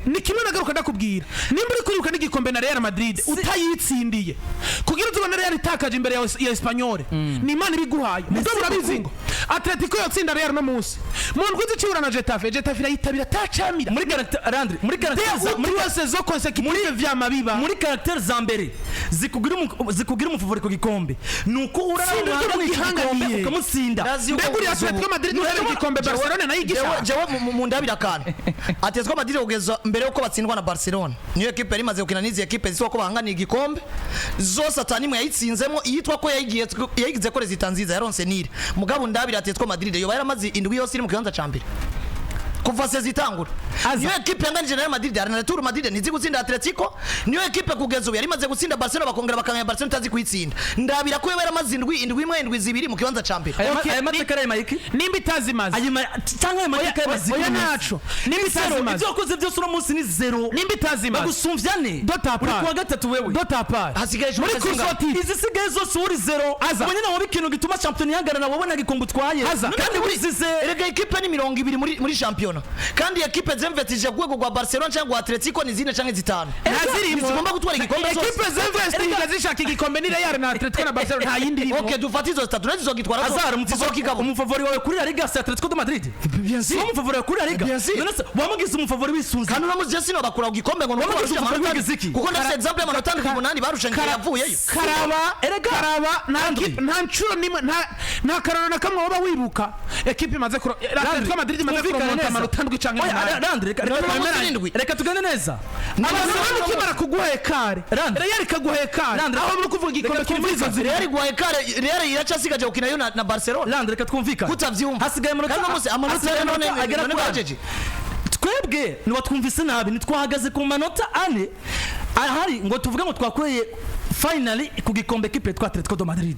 Ni kimwe nagaruka ndakubwira, nimba uri kuribuka n'igikombe na Real Madrid utayitsindiye, kugira uzubone Real itakaje imbere ya Espanyol, ni Imana ibiguhaye. Mugabo urabizi ngo Atletico yotsinda Real no munsi mu ndwi zicibura na Getafe, Getafe irayitabira atacamira. Muri caractère, Landry, muri caractère muri Muri saison consécutive vyama biba. Muri caractère za mbere zikugira umufavori ku gikombe ni uko urara Tsinda umuhanga ibyo iki gikombe mugihanganiye. ukamutsinda. Ndazi yuko Mbega uriya Atletico Madrid uhebe igikombe Barcelona nayo igisha. Jewe mu ndabira akantu. Atletico Madrid kugeza mbere yuko batsindwa na Barcelona, niyo ekipe yari imaze gukina n'izi ekipe zitwa ko bahanganiye igikombe zose atanimwe yayitsinzemo. Iyitwa ko yayigiye yayigize ko résultat nziza yaronse nire. Mugabo ndabira Atletico Madrid yoba yaramaze indwi yose iri mu kibanza ca mbere kuva saison itangura. Niyo ekipe yanganije na Real Madrid na Retour Madrid ntizi gutsinda Atletico. Niyo ekipe kugeza ubu yari imaze gutsinda Barcelona, bakongera bakanganya Barcelona itazi kuyitsinda. Ndabira ko yoba yaramaze indwi imwe, indwi zibiri mu kibanza ca mbere. Okay, Aya mateka ari mayiki. Nimba itazimaze. Ayo cyangwa ayo mateka y'abaziki. Oya, naco nimba Zero. itazimaze. Ibyo wakoze byose uno munsi ni zero. Nimba itazimaze. Bagusumvya ne Dota uri part. kuwa gatatu wewe. Dota part. Hasigaye Muri journée course zingahe? au titre. Izisigaye zose uri zero. Aza. Ubwo nyine wowe ikintu gituma champion ihagarara wabona igikombe utwaye. Aza. Kandi wizize. Erega ekipe ni 20 muri shampiyona, kandi ekipe zemvetije ku rwego rwa Barcelona cyangwa rwa Atletico ni zine canke zitanu. Ntazirimo. Zigomba gutwara igikombe zose. Ekipe z'investinga zishaka igikombe ni Real na Atletico na Barcelona, nta yindi irimo. Okay, dufate izo zitatu nazo zizogitwara zose. Azar, Zizokigabura. umufavori wawe kuri La Liga si Atletico de Madrid? Bien Si sûr. umufavori wawe kuri La Liga? Bien sûr. None se wamugize umufavori wisunze? Kandi uno munsi sino bakura ku gikombe ngo nuko Wamugize barusha umufavori amanota wigize iki? kuko ndafite example y'amanota 8 barusha ngiye yavuyeyo. Karaba. Erega. Karaba nta Andri. nta ncuro nimwe, nta kararo na kamwe waba wibuka ekipe imaze kuro Atletico Madrid imaze Twumvikane kuromonta neza. amanota. amanota ndwi canke Oya, umunani. Landry, reka None reka uno munsi n'indwi. Reka tugende neza. Barcelona ikimara kuguha écart, Landry. Real ikaguha écart, Landry, aho muri kuvuga igikombe reka kiri muri izo nzira. Real iguha écart, Real iracyasigaje gukina yo na Barcelona. Landry, reka twumvikane. Kutavyumva. Hasigaye amanota, Kandi uno munsi amanota hasigaye none amanota agera none kuri ane. bajeje. Twebwe ntiwatwumvise nabi, ntitwahagaze ku manota 4 ahari ngo tuvuge ngo twakoreye finally ku gikombe kipe twa Atletico de Madrid.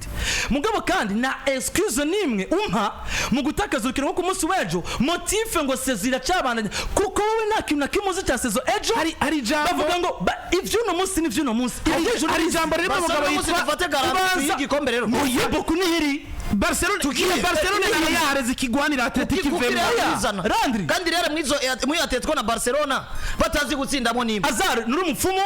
Mugabo kandi na excuse nimwe umpa mu gutakaza urukino rwo ku munsi w'ejo, motif ngo saison iracabandanya, kuko wowe nta kintu na kimwe uzi cya saison ejo. Hari ijambo Bavuga ngo ivy'uno munsi n'ivy'uno munsi, ivy'ejo. Hari ijambo ririmo Barcelona umugabo uno munsi yitwa dufate garanti Ubanza- y'igikombe rero. Muyiboku nihiri. Barcelona, Tugiye. iyo Barcelona na Real zikigwanira, Atletico Kuko ivemo. Real izana. Landry. Kandi Real mwizo muri Atletico na Barcelona batazi gutsindamo nimwe. Azar, nuri umupfumu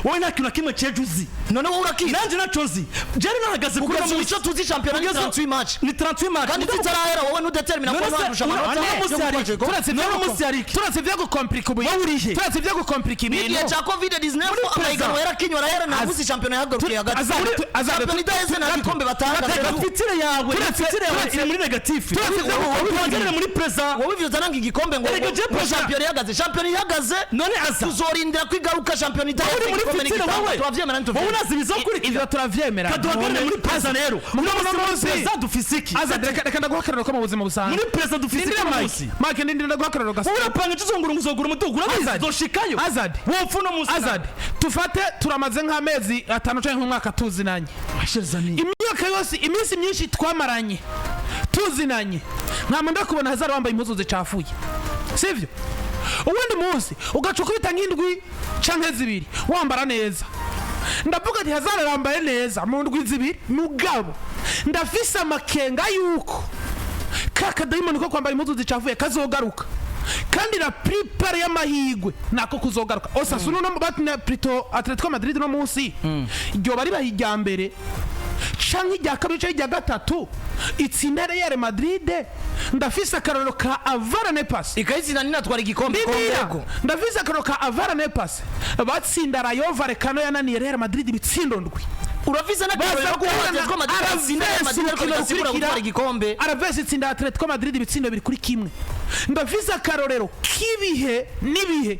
wowe, nta kintu na kimwe c'ejo uzi. None wowe urakizi. Nanje naco nzi, jeri nahagaze kuri Kugeza uno ubu munsi. icyo tuzi, shampiyona ni 38 match. Ni 38 match. Kandi zitarahera, wowe ntudetermina ko None se wandusha amanota uno yo munsi hari gutwara igikombe. Turetse None munsi hari iki? Turetse ibyo gukomplika ubu, Wowe urihe? turetse ibyo gukomplika ibintu. N'igihe cya COVID 19 amahiganwa yarakinywa arahera, nta munsi shampiyona yahagarukiye hagati. Shampiyona idaheze nta gikombe batanga. Reka futur yawe, futur yawe iri muri négatif. Turetse ibyo gukomplika Tuhagarare muri présent. Wowe ivyo uzana ngo igikombe ngo Erega je ngo président. shampiyona ihagaze, shampiyona ihagaze. None aza Tuzorindira ko igaruka shampiyona idaheze, uri muri igikombe futur nigitangwa wowe. turavyemera, Wowe ntituvyemera? unazi ibizokurikira. Ivyo turavyemera. Kaduhagarare muri présent rero. Uno Uno munsi munsi présent dufise iki? Aza, reka ndaguha akarorero ko mu buzima busanzwe. Muri présent dufise iki Ndindira uno Mike. munsi? Mike, ndindira ndaguha akarorero gasa. Wowe urapanga icyo uzongura, ngo uzogura umuduga, urabizi. Azad. Uzoshikayo. Azad. Wopfa uno munsi. Azad, tufate turamaze nk'amezi 5 canke nk'umwaka tuzinanye. Washirizani. Imyaka yose, iminsi myinshi twamaranye tuzinanye, nkama ndakubona Hazard wambaye impuzu zicafuye, sivyo? Uwundi munsi ugaca ukubita nk'indwi canke 2 wambara neza. Ndavuga ati Hazard arambaye neza mu ndwi 2, mugabo ndafise amakenga yuko ka kadayimoni ko kwambara impuzu zicafuye kazogaruka, kandi la plupart y'amahigwe nako kuzogaruka. Osasuna no batina, plutôt Atletico Madrid no munsi ryoba ribaha irya mbere canke irya kabiri canke irya gatatu itsinda Real Madrid. Ndafise akarorero ka avant l'année passée. Ikayitsinda ninatwara igikombe. Ndindira. Kongeko. Ndafise akarorero ka avant l'année passée, batsinda Rayo Vallecano yananiye Real Madrid ibitsindo ndwi. Urafise n'akarorero Baza ko guhura na Atletico Madrid itsinda Real Alaves Madrid ariko urukino bidasigura rukurikira. gutwara igikombe. Alaves itsinda Atletico Madrid ibitsindo 2-1. Ndafise akarorero k'ibihe n'ibihe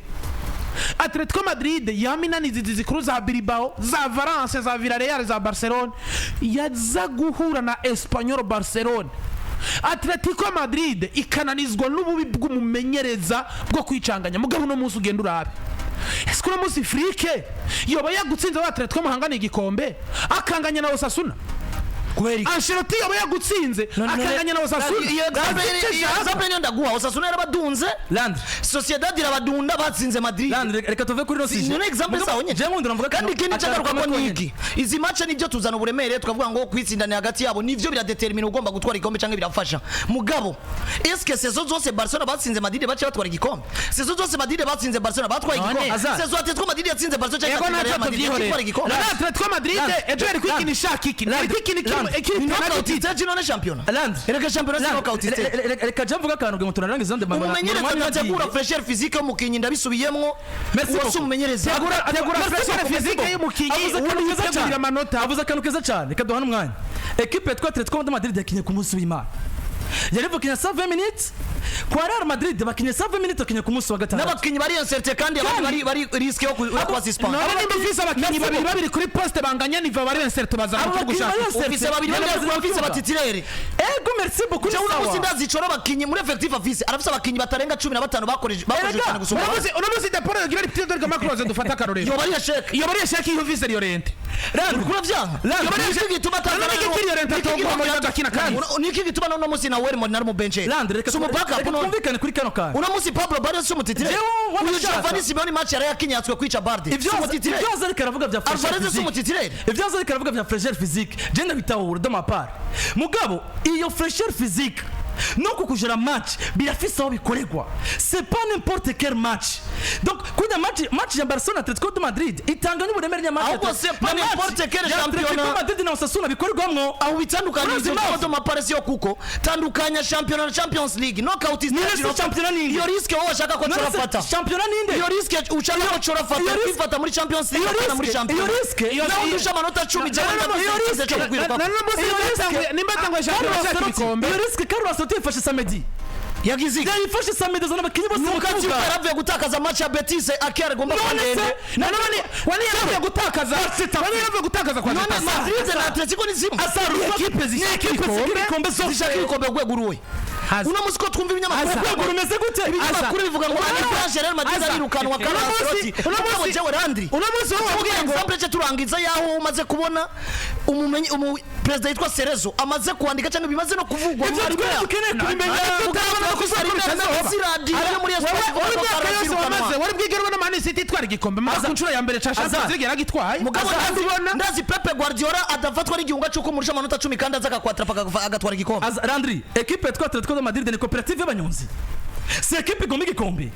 Atletico Madrid yaminaniza izi zikuru za Bilbao, za Valence, za Villarreal, za Barcelona, yaza guhura na Espanyol Barcelona, Atletico Madrid ikananizwa n'ububi bw'umumenyereza bwo kwicanganya. Mugabo uno munsi ugenda urabe, ese uno munsi Flick yoba yagutsinze wa Atletico muhangana igikombe akanganya na Osasuna? Kubera iki? Ancelotti yoba yagutsinze akanganya na Osasuna? Iyo example, Icyo iyo ashaka. example niyo ndaguha. Osasuna yarabadunze. Landry. Sociedad irabadunda, batsinze Madrid. Landry, reka tuve kuri no sujet. Ni example sawa nyine. Je nkundira mvuga Kandi ikindi cyagaruka ko akantu ni iki: izi match nibyo tuzana uburemere, tukavuga ngo kwitsindana hagati yabo nivyo biradetermina ugomba gutwara igikombe cyangwa birafasha. Mugabo eske saison zose Barcelona batsinze Madrid bace batwara igikombe? Saison zose Madrid batsinze Barcelona batwaye None, igikombe? Azar. Saison Atletico Madrid yatsinze Barcelona Ego, cyangwa ntacyo Real Madrid tubyihorera. yatwara igikombe? None Atletico Madrid Landry. ejo yari kwikina ishaka iki? Yari kwikina iki? Landry. Ikiri Ni knockout penalty. stage none shampiyona. Landry. Erega shampiyona si knockout stage. Reka je mvuga akantu ngo tunarangize nde. Umumenyereza adategura fraîcheur physique y'umukinyi, ndabisubiyemwo, Merci uwo si beaucoup. umumenyereza. Tegura fraîcheur physique y'umukinyi, ubundi witegurira amanota. Avuze akantu keza cyane, reka duhane umwanya. Ekipe yitwa Atletico de Madrid yakinye ku munsi w'Imana, yari bakinye 120 minutes. Kwa Real Madrid bakinye 120 minutes, bakinye ku munsi wa gatandatu. N'abakinyi bari incertain, kandi abandi bari risque yo kuba suspend. None nimba ufise abakinyi babiri babiri kuri poste banganya niveau, bari incertain, bazana Abo icyo bakinyi gushaka. bari incertain. Ufise babiri Yari bari amaze ufise kuvuga. aba titulaires. Ego, merci beaucoup. Jewe uno Sawa. munsi ndazicora abakinyi muri effectif afise, arafise abakinyi batarenga 15 bakoreje bakoreje Erega, cyane gusumba Uno abandi. munsi, uno munsi De Paul yogira ari Pedro Macroze, dufata akarorero. Yoba ari échec. Iyo bari échec iyo ufise Llorente. Landry. Uriko uravyanga? Landry. Niki gituma atazana? None iki Llorente atogwa muri agakina kandi? Niki gituma uno munsi na Nahuel Molina ari mu bench? Landry, reka Si umu backup reka none? twumvikane kuri kano kantu. Uno munsi Pablo Barrios si umu titulaire? Jewe Uyu wabishaka. Giovanni Simeone match yari yakinyatswe kwica Bardi, Ivyo si umu titulaire? ivyo ariko aravuga bya fraîcheur Alvarez si physique. umu titulaire? Ivyo ariko aravuga bya fraîcheur physique, je ndabitahura de ma part. Mugabo iyo fraîcheur physique no kukujera match birafise aho bikorerwa, c'est pas n'importe quel match. Donc kujya match ya Barcelona Atletico de Madrid itanganya uburemere nya match Ahubwo c'est pas n'importe quel ya Atletico championnat. Madrid na Osasuna bikorerwamwo. Aho bitandukanye Urazi izo impamvu? de ma part siyo, kuko tandukanya championnat na Champions League knockout None stage. se championnat ni inde? Iyo risque wowe washaka ko None se corafata, championnat ninde? iyo risque ushaka ko corafata, iyo risque- kwifata muri Champions League iyo apana muri risque- championnat. iyo risque- Nawe undusha amanota 10, jewe iyo ndafise cyo kukwiruka. None munsi nimba yatanguye shampiyona Carlos ashaka Ancelotti, ibikombe. iyo risque Carlos Ancelotti yifashe samedi. Yagize iki? Yayifashe samedi, azana abakinnyi bose mu Nuko ati kibuga. yaravuye gutakaza match ya Betis, akiyara agomba kuba None se ndende. Nanone wani yaravuye gutakaza, wani yaravuye gutakaza kwa None Getafe. Madrid na Atletico ni zimwe. Ekipe zishaka Ekipe ibikombe. ibikombe zose. Zishaka ibikombe ku rwego uruhe? Haza. Uno munsi ko twumva ibinyamakuru Aza. Urwego rumeze gute? Ibinyamakuru bivuga ngo Ange Real Madrid Aza. arirukanwa Uno Carlo munsi- Ancelotti. uno Mugabo munsi- jewe Landry, uno munsi wowe wabwiye ngo example cyo turangiza yaho umaze kubona umumenyi umu perezida yitwa Cerezo amaze kwandika cyangwa bimaze no kuvugwa. Ibyo Muri twari Armenia. dukeneye kubimenya. Mugabo ko bitazoba. radiyo yo muri Espagne wowe ivuga ko imyaka Carlo yose azirukanwa. wamaze wari bwigere ubona Man City itwara igikombe mara ku nshuro ya mbere ca Champions League yaragitwaye. Mugabo Aza ndazi, ubona ndazi Pepe Guardiola adafatwa n'igihunga cy'uko murusha amanota 10 kandi aza akakwatrapa agatwara igikombe. Aza- Landry, ekipe yitwa Atletico de Madrid ni koperative y'abanyonzi, si ekipe igomba igikombe.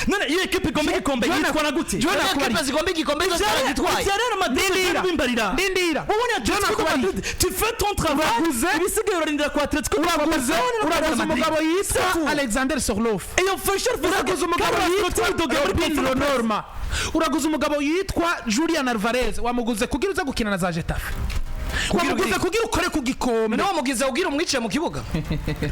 None iyo ekipe igomba igikombe yitwara gute? Joe Rero nakubariye. ekipe zigomba igikombe zose zaragitwaye. Ibya Real Madrid Ndindira. bimbarira. Ndindira. Wowe ni Joe Atletico de nakubariye. Madrid, tu fais ton travail, Uraguze. ibisigaye urarindira kwa Atletico de Uraguze. Barcelona no kwa Real Uraguze Madrid. umugabo yitwa Alexander Sorloth. Iyo fraîcheur physique, Uraguze umugabo Carlo yitwa Ancelotti muri Robin conference. Lenormand. Uraguze umugabo yitwa Julian Alvarez, wamuguze kugira uze gukina na za Getafe, wamuguze ugire- kugira ukore ku gikombe. None wamugize ubwira umwice mu kibuga.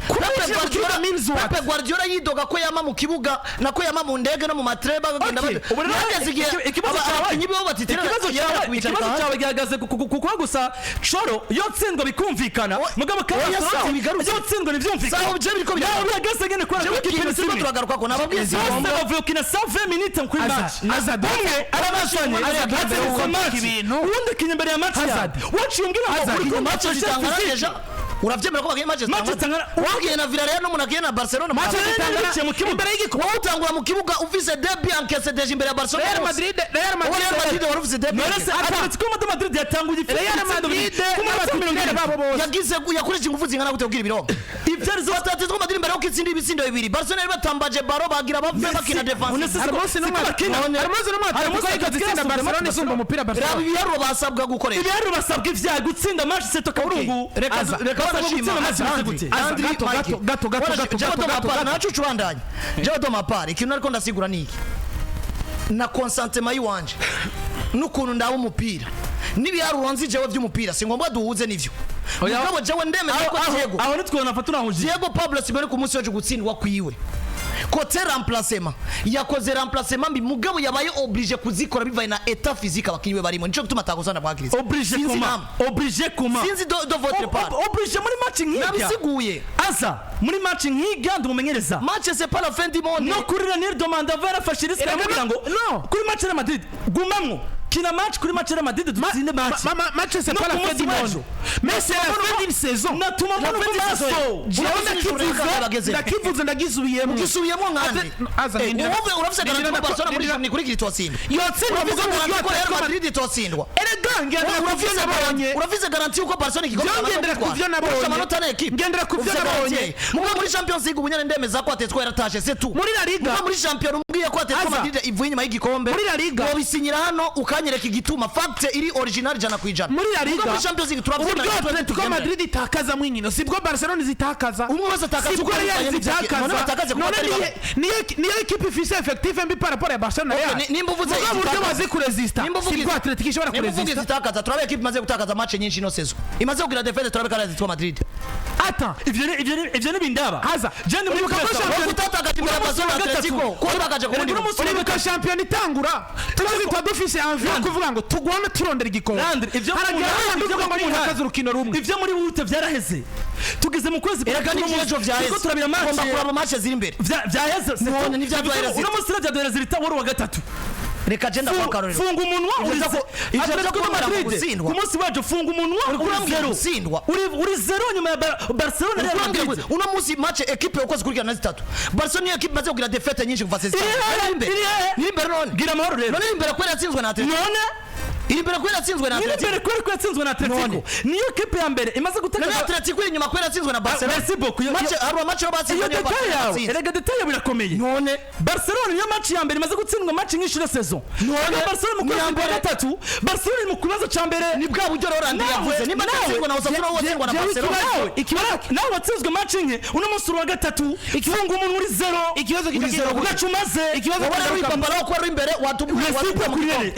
Kumwice mu kibuga means what? Pepe Guardiola yidoga ko yama mu kibuga nako yama mu ndege no mu matreba bagenda. Okay. Ubu rero Hageze igihe ikibazo cyawe abakinyi bo batitira. Ikibazo cyawe gihagaze ku kuba gusa Cholo yotsindwa bikumvikana, mugabo Carlo Oya, Ancelotti sawa, bigarutse. yotsindwa ntibyumvikana. Sawa, je biriko Nawe bihagaze nyene kubera ko Jewe ekipe ikintu ni turiko zimwe. turagaruka ko nababwiye Bose zigomba bavuye gukina 120 minutes kuri Aza, match. Aza, Umwe arabazanye Aza, atsinze Aza, match, ibintu. uwundi akinya imbere ya match yawe. Hazard. Waciye umbwira ngo Hazard. uri kumva Match fraîcheur zitangana physique. deja, uravyemera ko bagiye match Match zitangana? zitangana. Wagiye na Villarreal n'umuntu agiye na Barcelona. Match Mugabo- zitangana Biciye mu kibuga. imbere y'igikombe. Wowe utangura mu kibuga ufise derby encaissé deja imbere ya Barcelona. Real Madrid, Real Wowe Real Madrid Madrid wari ufise derby. None se Atletico de Madrid yatanguye ifite Real ibitsindo Madrid bibiri ku manota 70. n'abatitire babo bose. Yagize yakoresheje ingufu zingana gute kugira ibirongo? Ibyo ari zo Atletico Madrid mbere yuko itsinda ibitsindo bibiri, Barcelona yari batambaje baro bagira bave bakina defense. None Hari umunsi n'umwe, bakina. hari umunsi n'umwe Hari Atletico umunsi yigeze itsinda Atletico Barcelona isumba umupira Raba Barcelona. ibiharuro basabwa gukoresha. Ibiharuro basabwa ivyaha gutsinda match seto kaburungu. Reka Aza. reka Basabwa barashima. gutsinda match bimeze Landry, gute? Aza, Landry, gato, Mike. gato, gato, gato, gato, Jewe gato, Doma gato, Par, gato. nacu ucubandanya. Jewe Doma Par, ikintu ariko ndasigura ni iki? Na consentement yiwanje n'ukuntu ndaba umupira n'ibiharuro nzi jewe by'umupira, si ngombwa duhuze n'ivyo. Oya. Mugabo jewe ndemeza ko Diego Aho nitwe nafata unahuje. Diego Pablo Simeone ku munsi w'ejo gutsindwa kwiwe côté remplacement, yakoze remplacement mbi, mugabo yabaye obligé kuzikora bivaye na état physique abakinyi be barimo. Nico gituma atakosa ndamwakiriza. Obligé Sinzi comment? namwe. Obligé comment? Sinzi de votre part. Obligé muri match nk'irya? Nabisiguye. Aza muri match nk'irya ndumumenyereza. Match c'est pas la fin du monde. No kuri Ranieri Domanda yarafashe risque, Erega aramubwira ngo no. kuri match ya Madrid gumamwo, kina match, kuri match ya Madrid dutsinde match. Match c'est No, pas la ku fin munsi du monde. w'ejo. Mais c'est la fin d'une saison. Natuma mbona La fin ku d'une maso. saison. Jewe ndakivuze, ndakivuze, ndagisubiyemo. Gisubiyemo nkande? Aza, ndindira. Wowe urafise garantie ko Ndindira, Barcelona muri ndindira. journée ikurikira itotsindwa? Yotsindwa Urafise vuga ngo garantie ko Real Atletico Madrid. Madrid itotsindwa? Erega ngendera ku byo nabonye. Urafise garantie yuko Barcelona igikombe Jewe ngendera ku byo nabonye. amanota na equipe? Ngendera ku byo Ufise nabonye. garantie. Mugabo muri Champions League ubunyane ndemeza ko Atletico yaratashe, c'est tout. Muri La Liga. Mugabo muri Champions umbwiye ko Atletico Aza. Madrid ivuye inyuma y'igikombe, Muri La Liga. wobisinyira hano ukanyereka igituma fact iri original 100%. Muri La Liga Mugabo muri Champions League turabyemera. uburyo Atletico Madrid itakazamo inkino sibwo Barcelona zitakaza, Umwe wese atakaza sibwo uko Real yabivanye n'ibyo. zitakaza. None batakaze kuko None atari niyo ekipe ifise effectif mbi par rapport ya Barcelona na Okay, Real. nimba uvuze Mugabo uburyo izitakaza. bazi kuresista Nimba uvuga sibwo Atletico ishobora Nimba uvuga kuresista. izitakaza, turabe equipe imaze gutakaza match nyinshi ino saison imaze kugira défaite, turabe ko ari Atletico Madrid. Ata Ivyo ni bindaba. Haza. Je ndi muri Uribuka ko pressa. Champions- Wowe utatakaje imbere ya Barcelona, Atletico ko utakaje ku wundi. Erega uno munsi Uribuka shampiyona itangura twese tuba dufise envie yo kuvuga ngo tugwane turondera igikombe. Landry, ivyo Haragera hahandi ivyo uvuga ngo mu nitakaze urukino rumwe. Ivyo muri wute vyaraheze, tugeze mu kwezi kwa Erega cumi n'ivyo ejo vyaheze. Turiko turabira match. Ugomba kuraba match ziri imbere. Vyaheze. None nivyaduhera Uno munsi rero vyaduhera zirita wari uwa gatatu. Reka je ndaguha akarorero. Funga umunwa. Ivyo Uri ivyo vyo Atletico de kumbwira ngo Madrid gutsindwa. ku munsi wacu, funga umunwa, uri Kurambwira zero. gutsindwa. Uri zero nyuma ya Barcelona, Real Urambwira Madrid. ngo uno munsi match equipe uko zikurikirana zitatu, Barcelona niyo equipe imaze kugira défaite nyinshi kuva saison. Iri hehe? Iri imbere. Iri hehe? Iri imbere none. Gira amahoro rero. None iri imbere kubera yatsinzwe na Atletico. None Iri imbere kubera yatsinzwe na iri Atletico. imbere kubera ko yatsinzwe na Atletico, niyo kipe ya mbere imaze None gutakaza. Atletico iri inyuma kubera yatsinzwe na Barcelona. Merci beaucoup. Match hari match yo batsinzwe Iyo niyo detail Barcelona yawe, yatsinze. erega detail yawe irakomeye. None Barcelona niyo match ya mbere imaze gutsindwa match nyinshi ino saison. None Barcelona mu ni kwezi iya kwa mbere. gatatu, Barcelona iri mu kibazo ca mbere. Ni bwa buryo rero Landry yavuze nimba atsinzwe na Osasuna, wowe watsindwa na jewe Barcelona. Nawe nawe watsinzwe match nke, uno munsi uri uwa gatatu. Funga umuntu, uri zero. Ikibazo Uri kijya zero ugaca umaze. Ikibazo Wowe rero kigaruka- wipambara ko wari imbere Merci watubwira beaucoup. mu gikombe.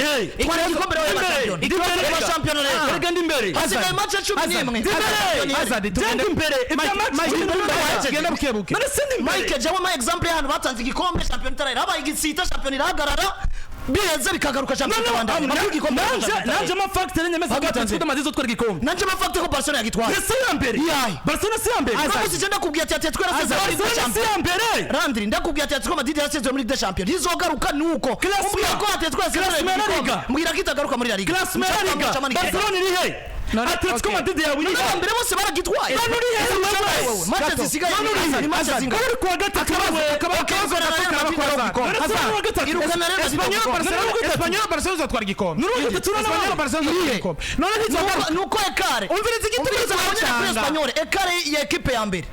Twara igikombe rero. imbere. Ndi imbere. Reba shampiyona rero. Erega ndi imbere. Hasigaye match 11. Ndi imbere. Hazard, Ndi tugende- imbere. Ibya Mike, match Mike, 11. tugende buke buke. None sindi imbere. Mike, jewe ma example y'ahantu batanze igikombe, shampiyona itarahera, habaye igisita, shampiyona irahagarara, biheze bikagaruka, shampiyona ikabandanya. Baguha igikombe, Nanje nanje ama facteur nyemeza ko Bagutanze. Atletico de Madrid izotwara igikombe. Nanje ma facteur ko Barcelona yagitwaye. Si ya mbere. Iyahe? Barcelona si ya mbere. Uno munsi je ndakubwiye ati Atletico yarasezeye muri Ligue des Barcelona si Champions. ya mbere. Landry, ndakubwiye ati Atletico Madrid yarasezeye muri Ligue des Champions, ntizogaruka. Nuko Classement. umbwira ko Atletico yasezeye Classement ya La Liga. mbwira ko itagaruka muri La Liga. Classement ya Liga. Barcelona iri he? None- Atletico okay. Madrid yawe iri he? Mbere bose baragitwaye. None uri he wewe? Match zisigaye None uri he? ni match zingana? Uri kuwa gatatu wewe. Irukana Real Madrid None si uri kuwa gatatu. Irukana Real Madrid. Espanyol Barcelona, Espanyol Barcelona izotwara igikombe. Nuri uwa gatatu Espanyol nawe. Barcelona izotwara igikombe. None ntizogaruka. Nuko écart Umviriza igituma Umviriza abanyene kuri izocanga. Espanyol, écart ya ekipe ya mbere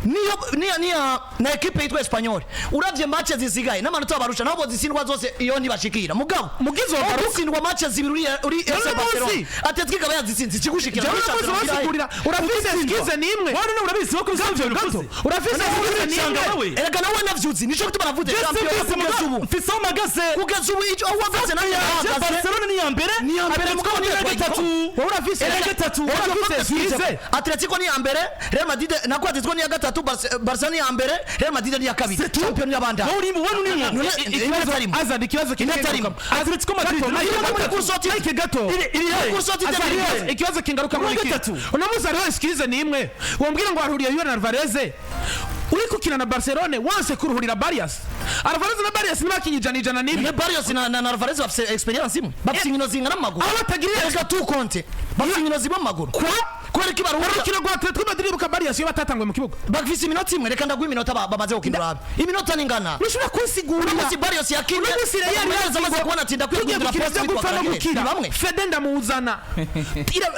niyo niya niya na ekipe yitwa Espanyol, uravye match zisigaye n'amanota barusha, nabo zitsindwa zose iyo ntibashikira. Mugabo Mugizo wowe utsindwa match zibiri uri None FC Barcelona, munsi. Atletico ikaba yazitsinze, ikigushikira Jewe muri uno munsi shampiyona. basigurira, urafise excuse n'imwe. Wowe none urabizi ko Gato, ibyo gato. Urafise excuse uricanga n'imwe. wewe. Erega nawe navyuzi, nico gituma navuze shampiyona kugeza ubu. Mfise aho mpagaze. Kugeza ubu icyo aho uhagaze nanjye nahagaze. Barcelona ni iya mbere. Ni iya mbere, Atletico mugabo ni iya niyo gatatu. Wowe urafise Era gatatu. Wowe urafise excuse. Atletico ni iya mbere, Real Madrid nako Atletico ni iya gatatu, Barcelona ni iya mbere, Real Madrid ni iya kabiri. Champion y'abandi. Wowe urimo, wowe urimo. None ikibazo Azad, ikibazo Inatarimo. Atletico Madrid. Gato, Iri Mike, muri gato. course oti. Mike, gato. Iri he? Course oti. Azad, Iri he? ikibazo kingaruka muri Uwa iki. gatatu. Uno munsi hariho excuse n'imwe wambwira ngo warahuriye Julian Alvarez uri gukina na Barcelone, wanse kuruhurira Barrios. Alvarez na Barrios ntibakinye ijana ijana n'imwe. Ne Barrios na Alvarez bafise experience imwe, bafise inkino zingana mu maguru. Aho batagirira Reka tu compte, bafise inkino zimwe mu maguru. Kwa Kubera ko ibaruhurira urukino rwa Atletico Madrid buka Barrios iyo batatanguye mu kibuga. Bafise iminota imwe. Reka ndaguha iminota bamaze gukina, urabe iminota ningana. Ntushobora kunsigurira. Uno munsi Barrios yakinye, Uno munsi Real umumenyereza amaze kubona ati ndakwiye tugiye guhindura gukina poste ibyo witwa gupfa no Kagere. gukira. Ni bamwe. Fede ndamuzana.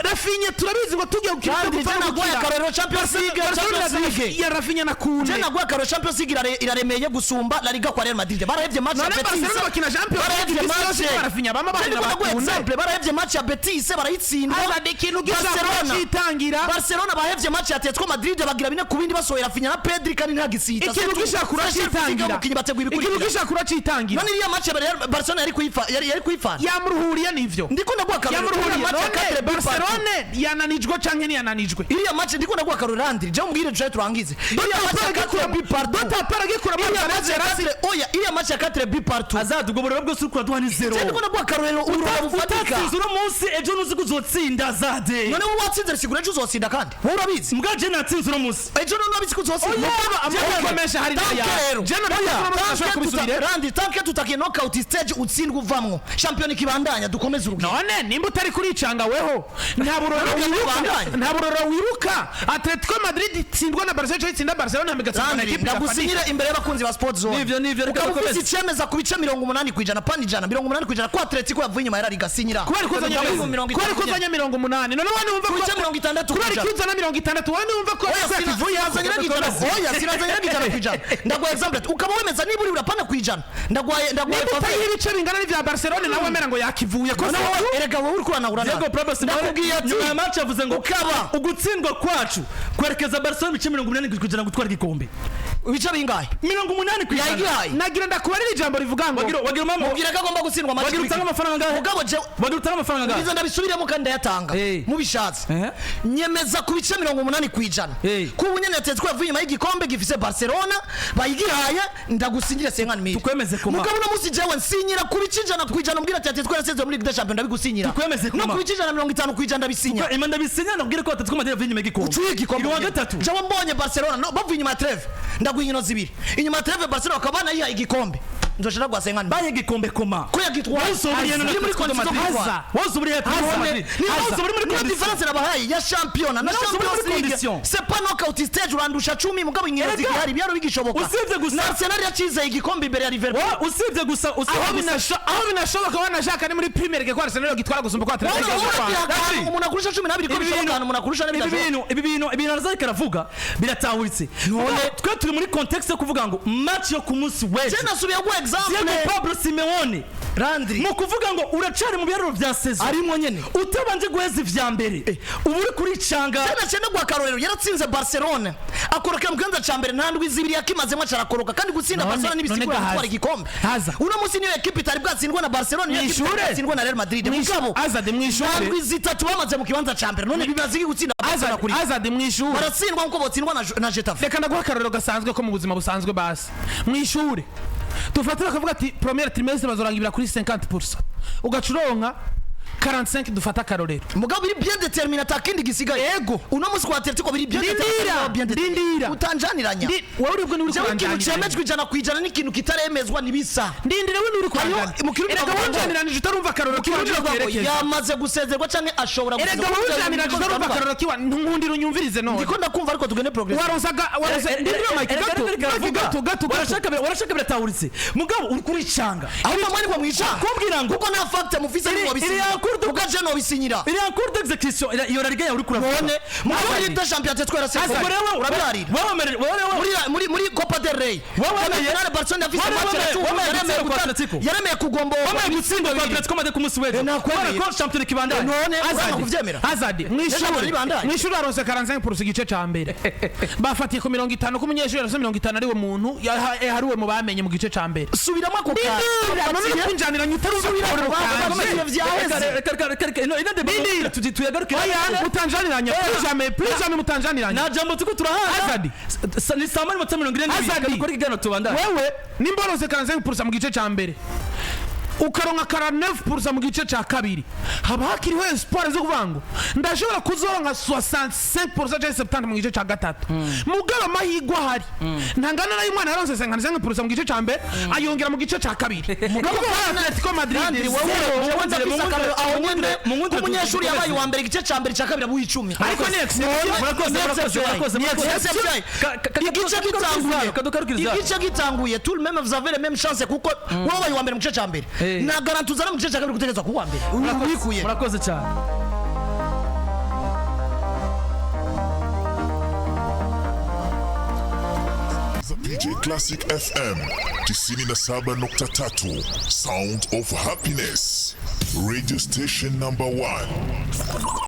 Raphinha turabizi ngo tugiye gukina ibyo Kandi gupfa je no naguhaye gukira. akarorero Champions League, Barcelona Champions League. ya Raphinha na Kounde. Je naguha akarorero, Champions League iraremeye gusumba La Liga kwa Real Madrid. Barahevye match ya None Betis. Barcelona bakina Champions League Barahevye imisi match. yose, Raphinha bama Je bahina ndiko ndaguha ba Kounde. example, barahevye match ya Betis barayitsindwa. Hazard ikintu gishaka Barcelona citangira. Barcelona bahevye match ya Atletico Madrid bagira 4-2, basohora Raphinha na Pedri kandi nta gisita. Ikintu gishaka uracitangira. Umukinyi bateguye Ikintu ibikurikira. gishaka uracitangira. None iriya match ya Barcelona yari kuyifa, yari kuyifana. Yamuruhuriye nivyo. Ndiko ndaguha akarorero, iriya Yamuruhuriye. match ya None quatre buts partout. Barcelone yananijwe canke ntiyananijwe? Iriya match ndiko ndaguha akarorero, Landry, je umbwire tuje turangize. Iriya match ya 4 buts partout. Dota paragikura Iriya match Alvarez ya yarasi. 4, oya, iriya match ya 4 buts partout. Azad, ubwo burero bwose uri kuraduha ni zero. Je ndiko ndaguha akarorero, ururabo bufatika. Utatsinze uno munsi, ejo ntuzi ko uzotsinda, Azade. None wowe watsinze bisigura ejo uzotsinda, kandi wowe urabizi. Mbwa je natsinze uno munsi. Ejo none urabizi ko uzotsinda. Mugabo amaboko menshi hari Tanke n'aya. rero. Je none Oya, uno munsi ashobora tanke kubisubira. Randi, tanke tutakiye knockout stage, utsindwa uvamwo, shampiyona ikibandanya, dukomeze urugendo. None nimba utari kuricanga weho, nta buroro None wibuka, ubandanye. nta buroro wibuka Atletico Madrid itsindwa na Barcelona, itsinda Barcelona igatsindwa na Landry, ekipe ya ndagusinyire imbere y'abakunzi ba Sport Zone. Nivyo, nivyo, reka Ukaba ufise dukomeze. icemeza ku bice 80%, pani ijana, 80% ko Atletico yavuye inyuma ya La Liga, sinyira. Kubera ko uzanye Ndavuga mirongo kubera ko itanu. uzanye 80, none wowe niwumva Ku ko bice 60 kubera kw'ijana. ko uzana 60, wowe niwumva ko Oya, kivuye sinazanye ijana, oya, sinazanye 100%. Ndaguha example ati, ukaba wemeza niba uri urapana ku ijana, ndaguhaye Niba faveur. utayiha ibice bingana n'ivya Barcelona, nawe wemera ngo yakivuye ko None wowe, erega wowe uri kuranahura Diego Pablo Simeone Ndakubwiye ati nyuma ya match yavuze ngo ukaba ugutsindwa kwacu kwerekeza Barcelona ibice 80% gutwara igikombe. Ibice bingahe? 80%. Yayigihaye. Nagira ndakubarira ijambo rivuga ngo Wagira mama Mubwira ko agomba gutsindwa match wagira utanga amafaranga angahe? Mugabo je Wagira utanga amafaranga angahe? Biza ndabisubiremo kandi ndayatanga. Mubishatse, nyemeza ku bice 80% ko ubu nyene Atletico yavuye inyuma y'igikombe gifise Barcelona bayigihaye, ndagusinyire 50 mille. Tukwemeze kuma. Mugabo uno munsi jewe nsinyira ku bice 100%, mbwira ati Atletico yarasezeye muri Ligue des Champions, ndabigusinyira. Tukwemeze No kuma. ku bice 150% ndabisinya. Ima ndabisinya, ndabwire ko Atletico Madrid yavuye inyuma y'igikombe. Ucuye igikombe. Iri wa gatatu. Jewe mbonye Barcelona no bavuye inyuma ya trêve, ndaguha inkino zibiri inyuma ya trêve, Barcelona bakaba banayihaye igikombe, nzoshira gwa 50 mille. Baye igikombe koma. Ko yagitwaye Wazoburiye Iri muri condition zo kugitwara. Wazoburiye Atletico Madrid. Wazoburiye muri Niyo condition. différence nabahaye ya shampiyona na Nawe Champions muri League. condition. C'est pas knockout stage, urandusha 10, mugabo inkino Erega, zigihari byaro bigishoboka. usibye gusa- Na Arsenal yacizeye igikombe imbere ya Liverpool. Usibye gusa usibye aho gusa aho binashoboka wanashaka ni muri Premier League ko Arsenal yogitwara gusumba ko Atletico Wowe yogitwara. uragiha ahantu umuntu akurusha 12 ko Ibi bishoboka, bintu- ahantu umuntu akurusha ibi n'ibidashoboka. bintu ibi bintu ibintu Arazarika aravuga biratahuritse. None twe turi muri context yo kuvuga ngo match yo ku munsi w'ejo. Je nasubiye guha exemple. Diego Pablo Simeone Landry mu kuvuga ngo uracari mu biharuro vya saison arimwo nyene. Utabanje guheza ivya mbere, uba uri kuricanga. Cyane cyane guha akarorero, yaratsinze Barcelone akorokera mu kibanza ca mbere, nta ndwi 2 yakimazemo acarakoroka. Kandi gutsinda Barcelone ntibisigura none gutwara gahaza. igikombe. Haza. Uno munsi niyo ekipe itari bwatsindwa na Barcelone, niyo ekipe itari Mwishure. bwatsindwa na Real Madrid. Mugabo Azade, nta mwishure. ndwi 3 bamaze mu kibanza ca mbere, none bimaze iki gutsinda Barcelona? Azade, Kuri Azade, mwishure. baratsindwa nkuko botsindwa na Getafe. Reka ndaguha akarorero gasanzwe ko mu buzima busanzwe. Basi mwishure dufatira bakavuga ati première trimestre bazorangibira kuri 50%, ugaca uronka 45, dufata akarorero. Mugabo biri bien déterminé, atakindi gisigaye. Ego. Uno munsi kwa Atletico biri bien Ndindira, déterminé, bien déterminé. ndindira. Utanjaniranya. Wowe uribwo niwe uri Jewe ikintu kuranjaniranya. cemejwe 100% n'ikintu kitaremezwa ntibisa. Ndindira, we uri Hariho- kuranjanira. Mu Kirundi Erega bavuga ngo- wunjaniranije utarumva akarorero Kirundi kiwanje bavuga ngo kerekeza. yamaze gusezerwa canke ashobora Erega gusezerwa. wunjaniranije utarumva akarorero kiwa, nkundira unyumvirize none. Ndiko ndakumva, ariko tugende progress. Waronsaga, waronsa, ndindira Mike, gato gato gato gato gato. Warashaka biratahuritse, mugabo uri kuricanga. Ahubwo mwari ngo mwicanga. Kumbwira ngo Kuko nta fact mufise iri ntiwabisinyira. en cours Kuko je nobisinyira. Iri en cours d'exécution iyo La Liga yawe uri kuravuga. None mugabo muri Ligue des Champions Atletico yarasezeye. Ubwo rero Urabiharira. wewe Muri Copa del Rey. Wewe Finale Barcelona yafise wewe match wemeye yaremeye gutsindwa kwa Atletico. yaremeye kugomba Wemeye gutsindwa kwa Atletico Madrid ku munsi w'ejo. Nakwemeye. Kubera ko shampiyona ikibandanya. None uranga kuvyemera. Azadi, Ejo mwishure, ribandanye. mwishure aronse 45% igice ca mbere, bafatiye ku 50, ko umunyeshuri yaronse 50 ariwe muntu yahariwe mu bamenye mu gice ca mbere. Subiramo ako Ndindira, none uri kwinjaniranya utarumva akarorero kanje. Vyaheze. Reka ino débat tuyagarukire. Oya, mutanjaniranya, plus jamais, plus jamais mutanjaniranya. Nta jambo tuko turahana. Azadi. Ni saa 1:42. Azadi. Dukore ikiganiro, tubandanye. Wewe nimba waronse 45% mu gice ca mbere, ukaronka 49% mu gice ca kabiri, haba hakiriho espoir zo kuvuga ngo ndashobora kuzoronka 65% canke 70 mu gice ca gatatu. Mugabo amahirwe ahari ntangana nayo umwana yaronse 55% mu gice ca mbere, ayongera mu gice ca kabiri. Mugabo Atletico Madrid Landry, wowe zero. jewe ndafise akarorero aho nyene umunyeshuri yabaye uwa mbere igice ca mbere, ca kabiri abuha 10. Ariko ni exception. Murakoze, murakoze, murakoze, murakoze. Igice gitanguye, Kadukarukiriza. igice gitanguye, tout le même, vous avez les mêmes chances, kuko wowe wabaye uwa mbere mu gice ca mbere, na garantie uzana mu gice ca kabiri gutegerezwa kuba uwa mbere wikuye. Murakoze cyane. DJ Classic FM 97.3, Sound of Happiness, Radio Station number 1.